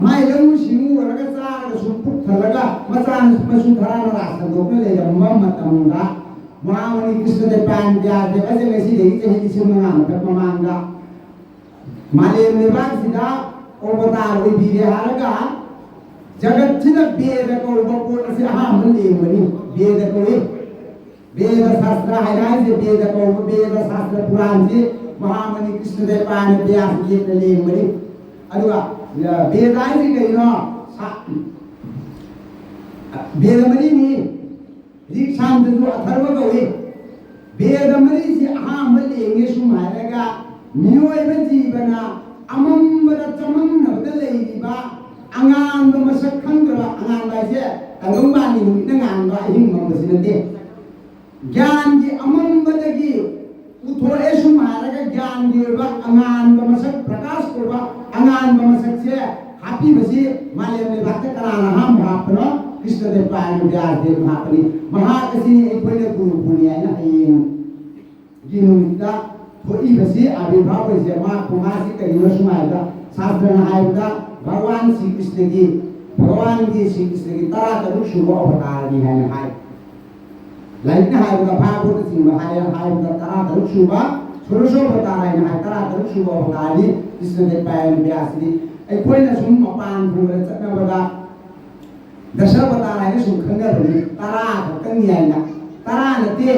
ꯃꯥꯏ ꯂꯧꯎ ꯁꯤꯡꯎ ꯎꯔꯒ ꯆꯥꯔꯒꯁꯨ ꯄꯨꯛ ꯊꯜꯂꯒ ꯃꯆꯥ ꯃꯁꯨ ꯊꯔꯥ ꯅꯔꯥ ꯁꯟꯗꯣꯛꯅ ꯂꯩꯔꯝꯕ ꯃꯇꯝꯗ, ꯃꯍꯥꯃꯨꯅꯤ ꯀ꯭ꯔꯤꯁꯅ ꯗꯦꯕ ꯄꯥꯔꯥꯅ ꯕ꯭ꯌꯥꯁ ꯗꯦꯕ ꯑꯁꯦ ꯉꯁꯤꯗꯒꯤ ꯆꯍꯤ ꯂꯤꯁꯤꯡ ꯃꯉꯥ ꯃꯊꯛ ꯃꯃꯥꯡꯗ ꯃꯥꯂꯦꯝ ꯂꯩꯕꯥꯛꯁꯤꯗ ꯑꯣꯕꯇꯥꯔ ꯑꯣꯏꯕꯤꯔꯦ ꯍꯥꯏꯔꯒ, ꯖꯒꯠꯁꯤꯗ ꯕꯦꯗ ꯀꯧꯕ ꯄꯣꯠ ꯑꯁꯤ ꯑꯍꯥꯟꯕ ꯂꯦꯡꯕꯅꯤ꯫ ꯕꯦꯗ ꯀꯧꯏ꯫ ꯕꯦꯗ ꯁꯥꯁꯇ꯭ꯔ ꯍꯥꯏꯅ ꯍꯥꯏꯁꯦ, ꯕꯦꯗ ꯀꯧꯕ, ꯕꯦꯗ ꯁꯥꯁꯇ꯭ꯔ ꯄꯨꯔꯥꯟꯁꯤ ꯃꯍꯥꯃꯨꯅꯤ ꯀ꯭ꯔꯤꯁꯅ ꯗꯦꯕ ꯄꯥꯔꯥꯅ ꯕ꯭ꯌꯥꯁ ꯂꯦꯡꯅ ꯂꯦꯡꯕꯅꯤ꯫ ꯑꯗꯨꯒ, ꯑ, ꯕꯦꯗ ꯍꯥꯏꯁꯤ ꯀꯩꯅꯣ? ꯁꯥ-, ꯕꯦꯗ ꯃꯔꯤꯅꯤ꯫ ꯔꯤꯛ, ꯁꯥꯝ, ꯌꯖꯨꯔ, ꯑꯊꯔꯕ ꯀꯧꯏ꯫ ꯕꯦꯗ ꯃꯔꯤꯁꯤ ꯑꯍꯥꯟꯕ ꯃꯤꯑꯣꯏꯕ ꯖꯤꯕꯅ ꯑꯃꯝꯕꯗ ꯆꯃꯝꯅꯕꯗ ꯂꯩꯔꯤꯕ ꯑꯉꯥꯟꯕ ꯃꯁꯛ ꯈꯪꯗ꯭ꯔꯕ, ꯑꯉꯥꯟꯕ ꯍꯥꯏꯁꯦ ꯇꯥꯏꯕꯪꯄꯥꯟꯒꯤ ꯅꯨꯃꯤꯠꯅ ꯉꯥꯟꯕ, ꯑꯍꯤꯡ ꯃꯝꯕꯁꯤ ꯅꯠꯇꯦ꯫ ꯒ꯭ꯌꯥꯟꯒꯤ ꯑꯃꯝꯕꯗꯒꯤ ꯄꯨꯊꯣꯛꯑꯦ ꯁꯨꯝ ꯍꯥꯏꯔꯒ ꯒ꯭ꯌꯥꯟꯒꯤ ꯑꯣꯏꯕ ꯑꯉꯥꯟꯕ ꯃꯁꯛ, ꯄ꯭ꯔꯀꯥꯁ ꯑꯣꯏꯕ ꯑꯉꯥꯟꯕ ꯃꯁꯛꯁꯦ ꯍꯥꯞꯄꯤꯕꯁꯤ ꯃꯥꯂꯦꯝ ꯂꯩꯕꯥꯛꯇ ꯀꯅꯥꯅ ꯑꯍꯥꯟꯕ ꯍꯥꯞꯄꯅꯣ? ꯀ꯭ꯔꯤꯁꯅ ꯗꯦꯕ ꯄꯥꯏꯅ ꯕ꯭ꯌꯥꯁꯗꯦꯕꯅ ꯍꯥꯞꯄꯅꯤ꯫ ꯃꯍꯥꯛ ꯑꯁꯤꯅꯤ ꯑꯩꯈꯣꯏꯅ ꯒꯨꯔꯨ ꯄꯨꯔꯅꯤꯃꯥ ꯍꯥꯏꯅ ꯍꯌꯦꯡꯒꯤ ꯅꯨꯃꯤꯠꯇ ꯊꯣꯛꯏꯕꯁꯤ, ꯑꯥꯕꯤꯔꯚꯥꯕ ꯑꯣꯏꯁꯦ꯫ ꯃꯍꯥꯛꯄꯨ, ꯃꯥꯁꯤ ꯀꯔꯤꯅꯣ ꯁꯨꯝ ꯍꯥꯏꯕꯗ, ꯁꯥꯁꯇ꯭ꯔꯅ ꯍꯥꯏꯕꯗ ꯚꯒꯋꯥꯟ ꯁ꯭ꯔꯤ ꯀ꯭ꯔꯤꯁꯅꯒꯤ, ꯚꯒꯋꯥꯟꯒꯤ ꯁ꯭ꯔꯤ ꯀ꯭ꯔꯤꯁꯅꯒꯤ ꯇꯔꯥ ꯇꯔꯨꯛ ꯁꯨꯕ ꯑꯕꯇꯥꯔꯅꯤ ꯍꯥꯏꯅ ꯍꯥꯏ꯫ ꯂꯥꯏꯔꯤꯛꯅ ꯍꯥꯏꯕꯗ, ꯚꯥꯒꯕꯇꯆꯤꯡꯕ ꯍꯥꯏ-, ꯍꯥꯏꯕꯗ ꯇꯔꯥ ꯇꯔꯨꯛ ꯁꯨꯕ, ꯁꯣꯔꯁꯣꯕꯇꯥꯔ ꯍꯥꯏꯅ ꯍꯥꯏ, ꯇꯔꯥ ꯇꯔꯨꯛ ꯁꯨꯕ ꯑꯕꯇꯥꯔꯅꯤ ꯀ꯭ꯔꯤꯁꯅ ꯗꯦꯕ ꯄꯥꯌꯟ ꯕ꯭ꯌꯥꯁꯁꯤꯗꯤ꯫ ꯑꯩꯈꯣꯏꯅ ꯁꯨꯝ ꯃꯄꯥꯟ ꯊꯣꯡꯗ ꯆꯠꯅꯕꯗ ꯗꯁ ꯑꯕꯇꯥꯔ ꯍꯥꯏꯅ ꯁꯨꯝ ꯈꯪꯅꯕꯅꯤ, ꯇꯔꯥ ꯈꯛꯇꯪꯅꯤ ꯍꯥꯏꯅ꯫ ꯇꯔꯥ ꯅꯠꯇꯦ꯫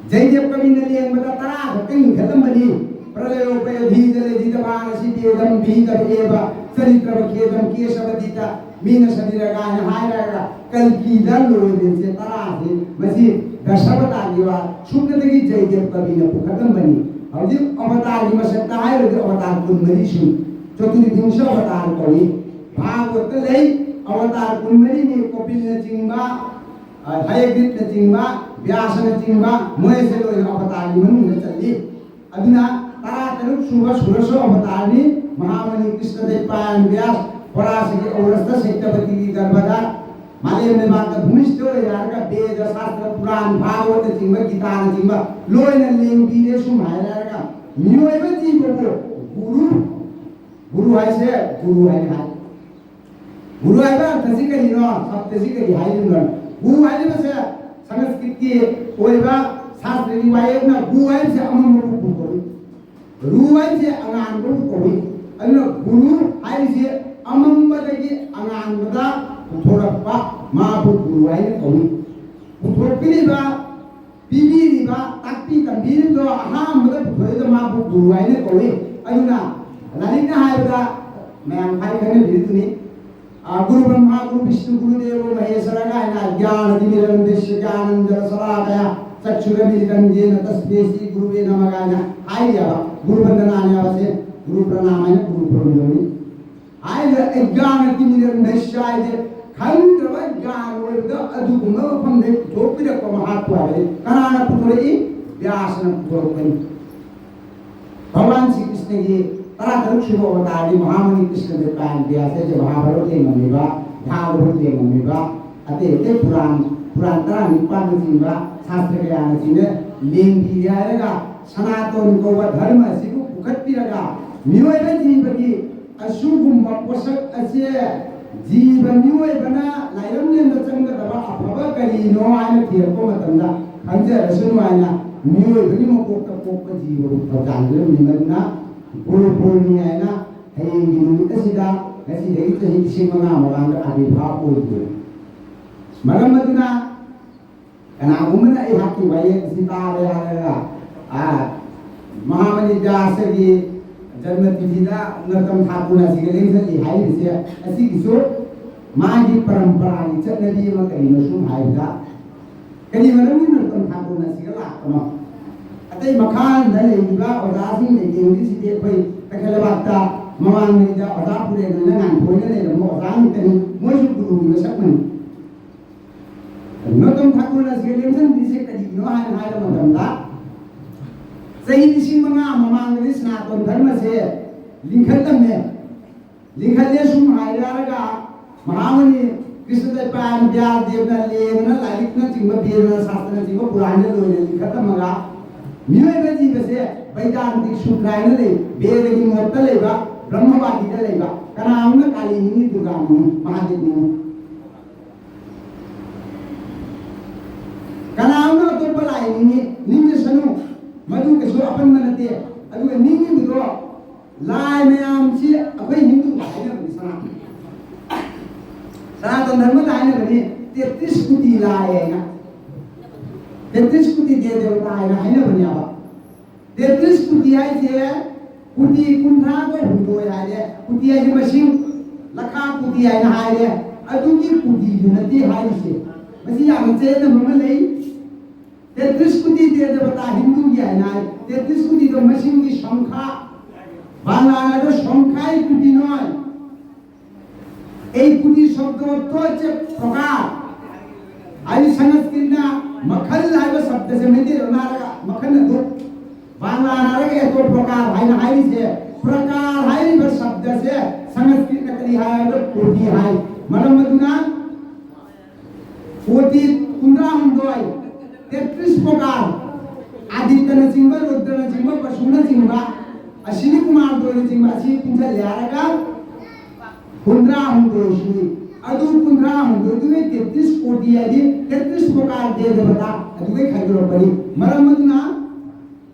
ꯖꯌꯗꯦꯕ ꯀꯕꯤꯅ ꯂꯦꯡꯕꯗ ꯇꯔꯥ ꯈꯛꯇꯪ ꯏꯟꯈꯠꯂꯝꯕꯅꯤ꯫ ꯄ꯭ꯔꯂꯌꯣꯄꯌꯣꯙꯤ ꯖꯂꯦ ꯖꯤꯇꯚꯥꯅꯁꯤ ꯚꯦꯗꯝ ꯚꯤꯇꯚ ꯑꯦꯚ ꯆꯔꯤꯇ꯭ꯔꯚ ꯈꯦꯗꯝ ꯀꯦꯁꯚ ꯗꯤꯇ ꯃꯤꯅ ꯁꯔꯤꯔꯒꯥꯏꯅ ꯍꯥꯏꯔꯒ ꯀꯜꯀꯤꯗ ꯂꯣꯏꯔꯤꯕꯁꯦ ꯇꯔꯥꯁꯦ, ꯃꯁꯤ ꯗꯁꯥꯕꯇꯥꯔꯒꯤ ꯋꯥ ꯁꯨꯞꯅꯇꯒꯤ ꯖꯌꯗꯦꯕ ꯀꯕꯤꯅ ꯄꯨꯈꯠꯂꯝꯕꯅꯤ꯫ ꯍꯧꯖꯤꯛ ꯑꯕꯇꯥꯔꯒꯤ ꯃꯁꯛꯇ ꯍꯥꯏꯔꯗꯤ ꯑꯕꯇꯥꯔ ꯀꯨꯟꯃꯔꯤ ꯁꯨꯏ, ꯆꯇꯨꯔꯤꯕꯤꯡꯁ ꯑꯕꯇꯥꯔ ꯀꯧꯏ꯫ ꯚꯥꯒꯋꯠꯇ ꯂꯩ, ꯑꯕꯇꯥꯔ ꯀꯨꯟꯃꯔꯤꯅꯤ, ꯀꯣꯄꯤꯜꯅꯆꯤꯡꯕ, ꯑ, ꯍꯌꯒ꯭ꯔꯤꯠꯅꯆꯤꯡꯕ, ꯕ꯭ꯌꯥꯁꯅꯆꯤꯡꯕ, ꯃꯣꯏꯁꯦ ꯂꯣꯏꯅ ꯑꯕꯇꯥꯔꯒꯤ ꯃꯅꯨꯡꯗ ꯆꯜꯂꯤ꯫ ꯑꯗꯨꯅ ꯇꯔꯥ ꯇꯔꯨꯛ ꯁꯨꯕ ꯁꯨꯔꯁ ꯑꯕꯇꯥꯔꯅꯤ꯫ ꯃꯍꯥꯃꯅꯤ ꯀ꯭ꯔꯤꯁꯅ ꯗꯦꯕ ꯄꯥꯌꯟ ꯕ꯭ꯌꯥꯁ ꯄꯔꯥꯁꯤꯒꯤ ꯑꯧꯔꯁꯇ ꯁꯦꯇꯄꯇꯤꯒꯤ ꯒꯔꯚꯗ ꯃꯥꯂꯦꯝ ꯂꯩꯕꯥꯛꯇ ꯚꯨꯃꯤꯁꯇ ꯑꯣꯏꯔꯦ ꯍꯥꯏꯔꯒ ꯕꯦꯗ, ꯁꯥꯁꯇ꯭ꯔ, ꯄꯨꯔꯥꯟ, ꯚꯥꯒꯋꯇꯅꯆꯤꯡꯕ, ꯒꯤꯇꯥꯅꯆꯤꯡꯕ ꯂꯣꯏꯅ ꯂꯦꯡꯕꯤꯔꯦ ꯁꯨꯝ ꯍꯥꯏꯔꯦ ꯍꯥꯏꯔꯒ ꯃꯤꯑꯣꯏꯕ ꯖꯤꯕꯕꯨ ꯒꯨꯔꯨ, ꯒꯨꯔꯨ ꯍꯥꯏꯁꯦ ꯒꯨꯔꯨ ꯍꯥꯏꯅ ꯍꯥꯏ꯫ ꯒꯨꯔꯨ ꯍꯥꯏꯕ ꯑꯔꯊꯁꯤ ꯀꯔꯤꯅꯣ? ꯁꯕꯗꯁꯤ ꯀꯔꯤ ꯍꯥꯏꯔꯤꯕꯅꯣ? ꯒꯨ ꯍꯥꯏꯔꯤꯕꯁꯦ ꯁꯪꯁꯀ꯭ꯔꯤꯠꯀꯤ ꯑꯣꯏꯕ ꯁꯥꯁꯇ꯭ꯔꯒꯤ ꯋꯥꯍꯩ ꯑꯃꯅ ꯒꯨ ꯍꯥꯏꯕꯁꯦ ꯑꯃꯝꯕꯕꯨ ꯀꯧꯏ꯫ ꯔꯨ ꯍꯥꯏꯁꯦ ꯑꯉꯥꯟꯕꯕꯨ ꯀꯧꯏ꯫ ꯑꯗꯨꯅ ꯒꯨꯔꯨ ꯍꯥꯏꯔꯤꯁꯦ ꯑꯃꯝꯕꯗꯒꯤ ꯑꯉꯥꯟꯕꯗ ꯄꯨꯊꯣꯔꯛꯄ, ꯃꯥꯕꯨ ꯒꯨꯔꯨ ꯍꯥꯏꯅ ꯀꯧꯏ꯫ ꯄꯨꯊꯣꯛꯄꯤꯔꯤꯕ, ꯄꯤꯕꯤꯔꯤꯕ, ꯇꯥꯛꯄꯤ ꯇꯝꯕꯤꯔꯤꯕꯗꯣ ꯑꯍꯥꯟꯕꯗ ꯄꯨꯊꯣꯛꯏꯗꯣ ꯃꯥꯕꯨ ꯒꯨꯔꯨ ꯍꯥꯏꯅ ꯀꯧꯏ꯫ ꯑꯗꯨꯅ ꯂꯥꯏꯔꯤꯛꯅ ꯍꯥꯏꯕꯗ ꯃꯌꯥꯝ ꯍꯥꯏ ꯈꯪꯅꯕꯤꯔꯤꯗꯨꯅꯤ, ꯑ, ꯒꯨꯔꯨ ꯕ꯭ꯔꯍ꯭ꯃ, ꯒꯨꯔꯨ ꯕꯤꯁꯅꯨ, ꯒꯨꯔꯨ ꯗꯦꯕꯣ ꯃꯍꯦꯁ꯭ꯋꯔ ꯀꯥꯏꯅ ꯒ꯭ꯌꯥꯅ ꯇꯤꯃꯤꯔꯟꯗꯁ ꯒ꯭ꯌꯥꯅꯟꯗ ꯁꯂꯥꯀꯌꯥ ꯆꯛꯁꯨꯔꯃꯤꯂꯤꯇꯝ ꯌꯦꯅ ꯇꯁꯃꯦ ꯁ꯭ꯔꯤ ꯒꯨꯔꯨꯚꯦ ꯅꯃꯒ ꯍꯥꯏꯅ ꯍꯥꯏꯔꯤꯑꯕ꯫ ꯒꯨꯔꯨ ꯕꯟꯗꯅꯥꯅꯦꯕ ꯁꯦ, ꯒꯨꯔꯨ ꯄ꯭ꯔꯅꯥꯝ ꯍꯥꯏꯅ ꯒꯨꯔꯨ ꯈꯨꯔꯨꯝꯖꯕꯅꯤ꯫ ꯍꯥꯏꯔꯤꯕ ꯑꯩꯒ꯭ꯌꯥꯅ ꯇꯤꯃꯤꯔꯃꯤꯁ꯭ꯔꯥ ꯍꯥꯏꯁꯦ ꯈꯪꯗ꯭ꯔꯕ ꯒ꯭ꯌꯥꯟ ꯑꯣꯏꯕꯗ ꯑꯗꯨꯒꯨꯝꯕ ꯃꯐꯝꯗ ꯄꯨꯊꯣꯛꯄꯤꯔꯛꯄ ꯃꯍꯥꯛꯄꯨ ꯍꯥꯏꯕꯅꯤ꯫ ꯀꯅꯥꯅ ꯄꯨꯊꯣꯔꯛꯏ? ꯕ꯭ꯌꯥꯁꯅ ꯄꯨꯊꯣꯔꯛꯄꯅꯤ꯫ ꯚꯒꯋꯥꯟ ꯁ꯭ꯔꯤ ꯀ꯭ꯔꯤꯁꯅꯒꯤ ꯇꯔꯥꯇꯔꯨꯛ ꯁꯨꯕ ꯑꯕꯇꯥꯔꯗꯤ ꯃꯍꯥꯃꯅꯤ ꯀ꯭ꯔꯤꯁꯅ ꯗꯦꯕ ꯀꯥꯏꯅ ꯕ꯭ꯌꯥꯁ ꯍꯥꯏꯁꯦ ꯃꯍꯥꯚꯥꯔꯠ ꯌꯦꯡꯉꯝꯃꯤꯕ, ꯚꯥꯒꯕꯠ ꯌꯦꯡꯉꯝꯃꯤꯕ, ꯑꯇꯩ ꯑꯇꯩ ꯄꯨꯔꯥꯟ, ꯄꯨꯔꯥꯟ ꯇꯔꯥꯅꯤꯄꯥꯟꯅꯆꯤꯡꯕ ꯁꯥꯁꯇ꯭ꯔ ꯀꯌꯥꯅꯆꯤꯡꯕ ꯂꯦꯡꯕꯤꯔꯦ ꯍꯥꯏꯔꯒ ꯁꯅꯥꯇꯣꯟ ꯀꯧꯕ ꯙꯔꯃ ꯑꯁꯤꯕꯨ ꯄꯨꯈꯠꯄꯤꯔꯒ ꯃꯤꯑꯣꯏꯕ ꯖꯤꯕꯒꯤ ꯑꯁꯤꯒꯨꯝꯕ ꯄꯣꯠꯁꯛ ꯑꯁꯦ ꯖꯤꯕ ꯃꯤꯑꯣꯏꯕꯅ ꯂꯥꯏꯔꯝꯂꯦꯟꯗ ꯆꯪꯒꯗꯕ ꯑꯐꯕ ꯀꯔꯤꯅꯣ ꯍꯥꯏꯅ ꯊꯤꯔꯛꯄ ꯃꯇꯝꯗ ꯈꯪꯖꯔꯁꯅꯨ ꯍꯥꯏꯅ ꯃꯤꯑꯣꯏꯕꯒꯤ ꯃꯀꯣꯛꯇ ꯄꯣꯛꯄ ꯖꯤꯕꯕꯨ ꯊꯧꯖꯥꯟꯖꯔꯝꯃꯤ꯫ ꯑꯗꯨꯅ ꯒꯨꯔꯨ ꯄꯨꯔꯅꯤ ꯍꯥꯏꯅ ꯍꯌꯦꯡꯒꯤ ꯅꯨꯃꯤꯠ ꯑꯁꯤꯗ ꯉꯁꯤꯗꯒꯤ ꯆꯍꯤ ꯂꯤꯁꯤꯡ ꯃꯉꯥ ꯃꯃꯥꯡꯗ ꯑꯥꯕꯤꯔꯚꯥꯕ ꯑꯣꯏꯈꯤꯕꯅꯤ꯫ ꯃꯔꯝ ꯑꯗꯨꯅ ꯀꯅꯥꯒꯨꯝꯕꯅ ꯑꯩꯍꯥꯛꯀꯤ ꯋꯥꯌꯦꯜ ꯑꯁꯤ ꯇꯥꯔꯦ ꯍꯥꯏꯔꯒ, ꯑꯥ, ꯃꯍꯥꯃꯅꯤ ꯕ꯭ꯌꯥꯁꯒꯤ ꯖꯟꯃ ꯇꯤꯊꯤꯗ ꯅꯔꯣꯠꯇꯝ ꯊꯥꯀꯨꯔꯅ ꯑꯁꯤꯒ ꯂꯦꯡꯁꯜꯂꯤ ꯍꯥꯏꯔꯤꯕꯁꯦ, ꯑꯁꯤꯒꯤꯁꯨ ꯃꯥꯒꯤ ꯄꯔꯝꯄꯔꯥꯒꯤ ꯆꯠꯅꯕꯤ ꯑꯃ ꯀꯔꯤꯅꯣ ꯁꯨꯝ ꯍꯥꯏꯕꯗ, ꯀꯔꯤ ꯃꯔꯝꯒꯤ ꯅꯔꯣꯠꯇꯝ ꯊꯥꯀꯨꯔꯅ ꯑꯁꯤꯒ ꯂꯥꯛꯄꯅꯣ? ꯑꯇꯩ ꯃꯈꯥꯗ ꯂꯩꯔꯤꯕ ꯑꯣꯖꯥꯁꯤꯡ ꯂꯩꯇꯦꯡꯕꯤꯁꯤꯗꯤ ꯑꯩꯈꯣꯏ ꯇꯈꯦꯜꯂꯕꯥꯗꯇ ꯃꯃꯥꯡꯉꯩꯗ ꯑꯣꯖꯥ ꯄꯨꯔꯦꯟ ꯍꯥꯏꯅ ꯉꯥꯟꯊꯣꯏꯅ ꯂꯩꯔꯝꯕ ꯑꯣꯖꯥ ꯉꯥꯛꯇꯅꯤ, ꯃꯣꯏꯁꯨ ꯒꯨꯔꯨꯒꯤ ꯃꯁꯛ ꯃꯅꯤ꯫ ꯅꯔꯣꯠꯇꯝ ꯊꯥꯀꯨꯔꯅ ꯑꯁꯤꯒ ꯂꯦꯡꯁꯟꯕꯤꯁꯦ ꯀꯔꯤꯒꯤꯅꯣ ꯍꯥꯏꯅ ꯍꯥꯏꯕ ꯃꯇꯝꯗ, ꯆꯍꯤ ꯂꯤꯁꯤꯡ ꯃꯉꯥ ꯃꯃꯥꯡꯗꯗꯤ ꯁꯅꯥꯇꯣꯟ ꯙꯔꯃꯁꯦ ꯂꯤꯡꯈꯠꯂꯝꯃꯦ꯫ ꯂꯤꯡꯈꯠꯂꯦ ꯁꯨꯝ ꯍꯥꯏꯔꯒ ꯃꯍꯥꯃꯨꯅꯤ ꯀ꯭ꯔꯤꯁꯅ ꯗꯦꯕ ꯕ꯭ꯌꯥꯁꯗꯦꯕꯅ ꯂꯦꯡꯗꯅ ꯂꯥꯏꯔꯤꯛꯅꯆꯤꯡꯕ ꯕꯦꯗꯅ ꯁꯥꯁꯇ꯭ꯔꯅꯆꯤꯡꯕ ꯄꯨꯔꯥꯟꯗ ꯂꯣꯏꯅ ꯂꯤꯡꯈꯠꯂꯝꯃꯒ ꯃꯤꯑꯣꯏꯕ ꯖꯤꯕꯁꯦ ꯚꯦꯗꯥꯟꯇꯤꯛ ꯁꯨꯇ꯭ꯔ ꯍꯥꯏꯅ ꯂꯩ, ꯕꯦꯗꯒꯤ ꯃꯣꯠꯇ ꯂꯩꯕ, ꯕ꯭ꯔꯍ꯭ꯃꯕꯥꯗꯤꯗ ꯂꯩꯕ ꯀꯅꯥ ꯑꯃꯅ ꯀꯥꯂꯤ ꯅꯤꯡꯉꯤ, ꯗꯨꯔꯒꯥ ꯅꯤꯡꯉꯤ, ꯃꯍꯥꯗꯦꯕ ꯅꯤꯡꯉꯤ? ꯀꯅꯥ ꯑꯃꯅ ꯑꯇꯣꯞꯄ ꯂꯥꯏ ꯅꯤꯡꯉꯤ? ꯅꯤꯡꯖꯁꯅꯨ, ꯃꯗꯨ ꯀꯩꯁꯨ ꯑꯄꯟꯕ ꯅꯠꯇꯦ꯫ ꯑꯗꯨꯒ ꯅꯤꯡꯉꯤꯕꯗꯣ ꯂꯥꯏ ꯃꯌꯥꯝꯁꯤ ꯑꯩꯈꯣꯏ ꯍꯤꯟꯗꯨꯗ ꯍꯥꯏꯅꯕꯅꯤ, ꯁꯅꯥ-, ꯁꯅꯥꯇꯟ ꯙꯔꯃꯗ ꯍꯥꯏꯅꯕꯅꯤ, ꯇꯦꯇ꯭ꯔꯤꯁ ꯀꯨꯇꯤ ꯂꯥꯏ ꯍꯥꯏꯅ, ꯇꯦꯇ꯭ꯔꯤꯁ ꯀꯨꯇꯤ ꯗꯦ ꯗꯦꯕꯇꯥ ꯍꯥꯏꯅ ꯍꯥꯏꯅꯕꯅꯦꯕ꯫ ꯇꯦꯇ꯭ꯔꯤꯁ ꯀꯨꯇꯤ ꯍꯥꯏꯁꯦ ꯀꯨꯇꯤ ꯀꯨꯟꯊ꯭ꯔꯥꯒ ꯍꯨꯝꯗꯣꯏ ꯍꯥꯏꯔꯦ꯫ ꯀꯨꯇꯤ ꯍꯥꯏꯁꯦ ꯃꯁꯤꯡ, ꯂꯈꯥ ꯀꯨꯇꯤ ꯍꯥꯏꯅ ꯍꯥꯏꯔꯦ꯫ ꯑꯗꯨꯒꯤ ꯀꯨꯇꯤꯗꯨ ꯅꯠꯇꯦ ꯍꯥꯏꯔꯤꯁꯦ꯫ ꯃꯁꯤ ꯌꯥꯝꯅ ꯆꯌꯦꯠꯅꯕ ꯑꯃ ꯂꯩ꯫ তেত্ৰিশ কোটি দেৱ দেৱতা হিন্দুꯒꯤ ꯍꯥꯏꯅ ꯍꯥꯏ, তেত্ৰিশ কোটিꯗ ꯃꯁꯤꯡꯒꯤ সংখ্যা, ꯕꯪꯂꯥꯅ ꯍꯥꯏꯕ সংখ্যাই কোটি নহয়। এই কোটি শব্দ অর্থ হচ্ছে প্রকার। ꯑꯩ ꯁꯪꯁꯀ꯭ꯔꯤꯠꯅ ꯃꯈꯜ ꯍꯥꯏꯕ ꯁꯕꯗꯁꯦ ꯃꯩꯇꯩꯂꯣꯟ ꯍꯥꯏꯔꯒ ꯃꯈꯜ ꯑꯗꯨ ꯕꯪꯂꯥꯅ ꯍꯥꯏꯔꯒ ꯑꯇꯣꯞ ꯄ꯭ꯔꯀꯥꯔ ꯍꯥꯏꯅ ꯍꯥꯏꯔꯤꯁꯦ, ꯄ꯭ꯔꯀꯥꯔ ꯍꯥꯏꯔꯤꯕ ꯁꯕꯗꯁꯦ ꯁꯪꯁꯀ꯭ꯔꯤꯠꯅ ꯀꯔꯤ ꯍꯥꯏ ꯍꯥꯏꯕꯗ ꯀꯣꯇꯤ ꯍꯥꯏ꯫ ꯃꯔꯝ ꯑꯗꯨꯅ ꯀꯣꯇꯤ ꯀꯨꯟꯊ꯭ꯔꯥꯍꯨꯝꯗꯣꯏ, ꯇꯦꯇ꯭ꯔꯤꯁ ꯄ꯭ꯔꯀꯥꯔ, ꯑꯗꯤꯇꯅꯆꯤꯡꯕ, ꯔꯨꯗ꯭ꯔꯅꯆꯤꯡꯕ, ꯄꯁꯨꯅꯆꯤꯡꯕ, ꯑꯁꯤꯅꯤ ꯀꯨꯃꯥꯔꯗꯣꯅꯆꯤꯡꯕ ꯑꯁꯤ ꯄꯨꯟꯁꯤꯜꯂꯦ ꯍꯥꯏꯔꯒ ꯀꯨꯟꯊ꯭ꯔꯥꯍꯨꯝꯗꯣꯏ ꯁꯨꯏ꯫ ꯑꯗꯨ ꯀꯨꯟꯊ꯭ꯔꯥꯍꯨꯝꯗꯣꯏꯗꯨꯒꯤ ꯇꯦꯇ꯭ꯔꯤꯁ ꯀꯣꯇꯤ ꯍꯥꯏꯗꯤ ꯇꯦꯇ꯭ꯔꯤꯁ ꯄ꯭ꯔꯀꯥꯔ ꯗꯦꯕ ꯗꯦꯕꯇꯥ ꯑꯗꯨꯒꯩ ꯈꯥꯏꯗꯣꯔꯛꯄꯅꯤ꯫ ꯃꯔꯝ ꯑꯗꯨꯅ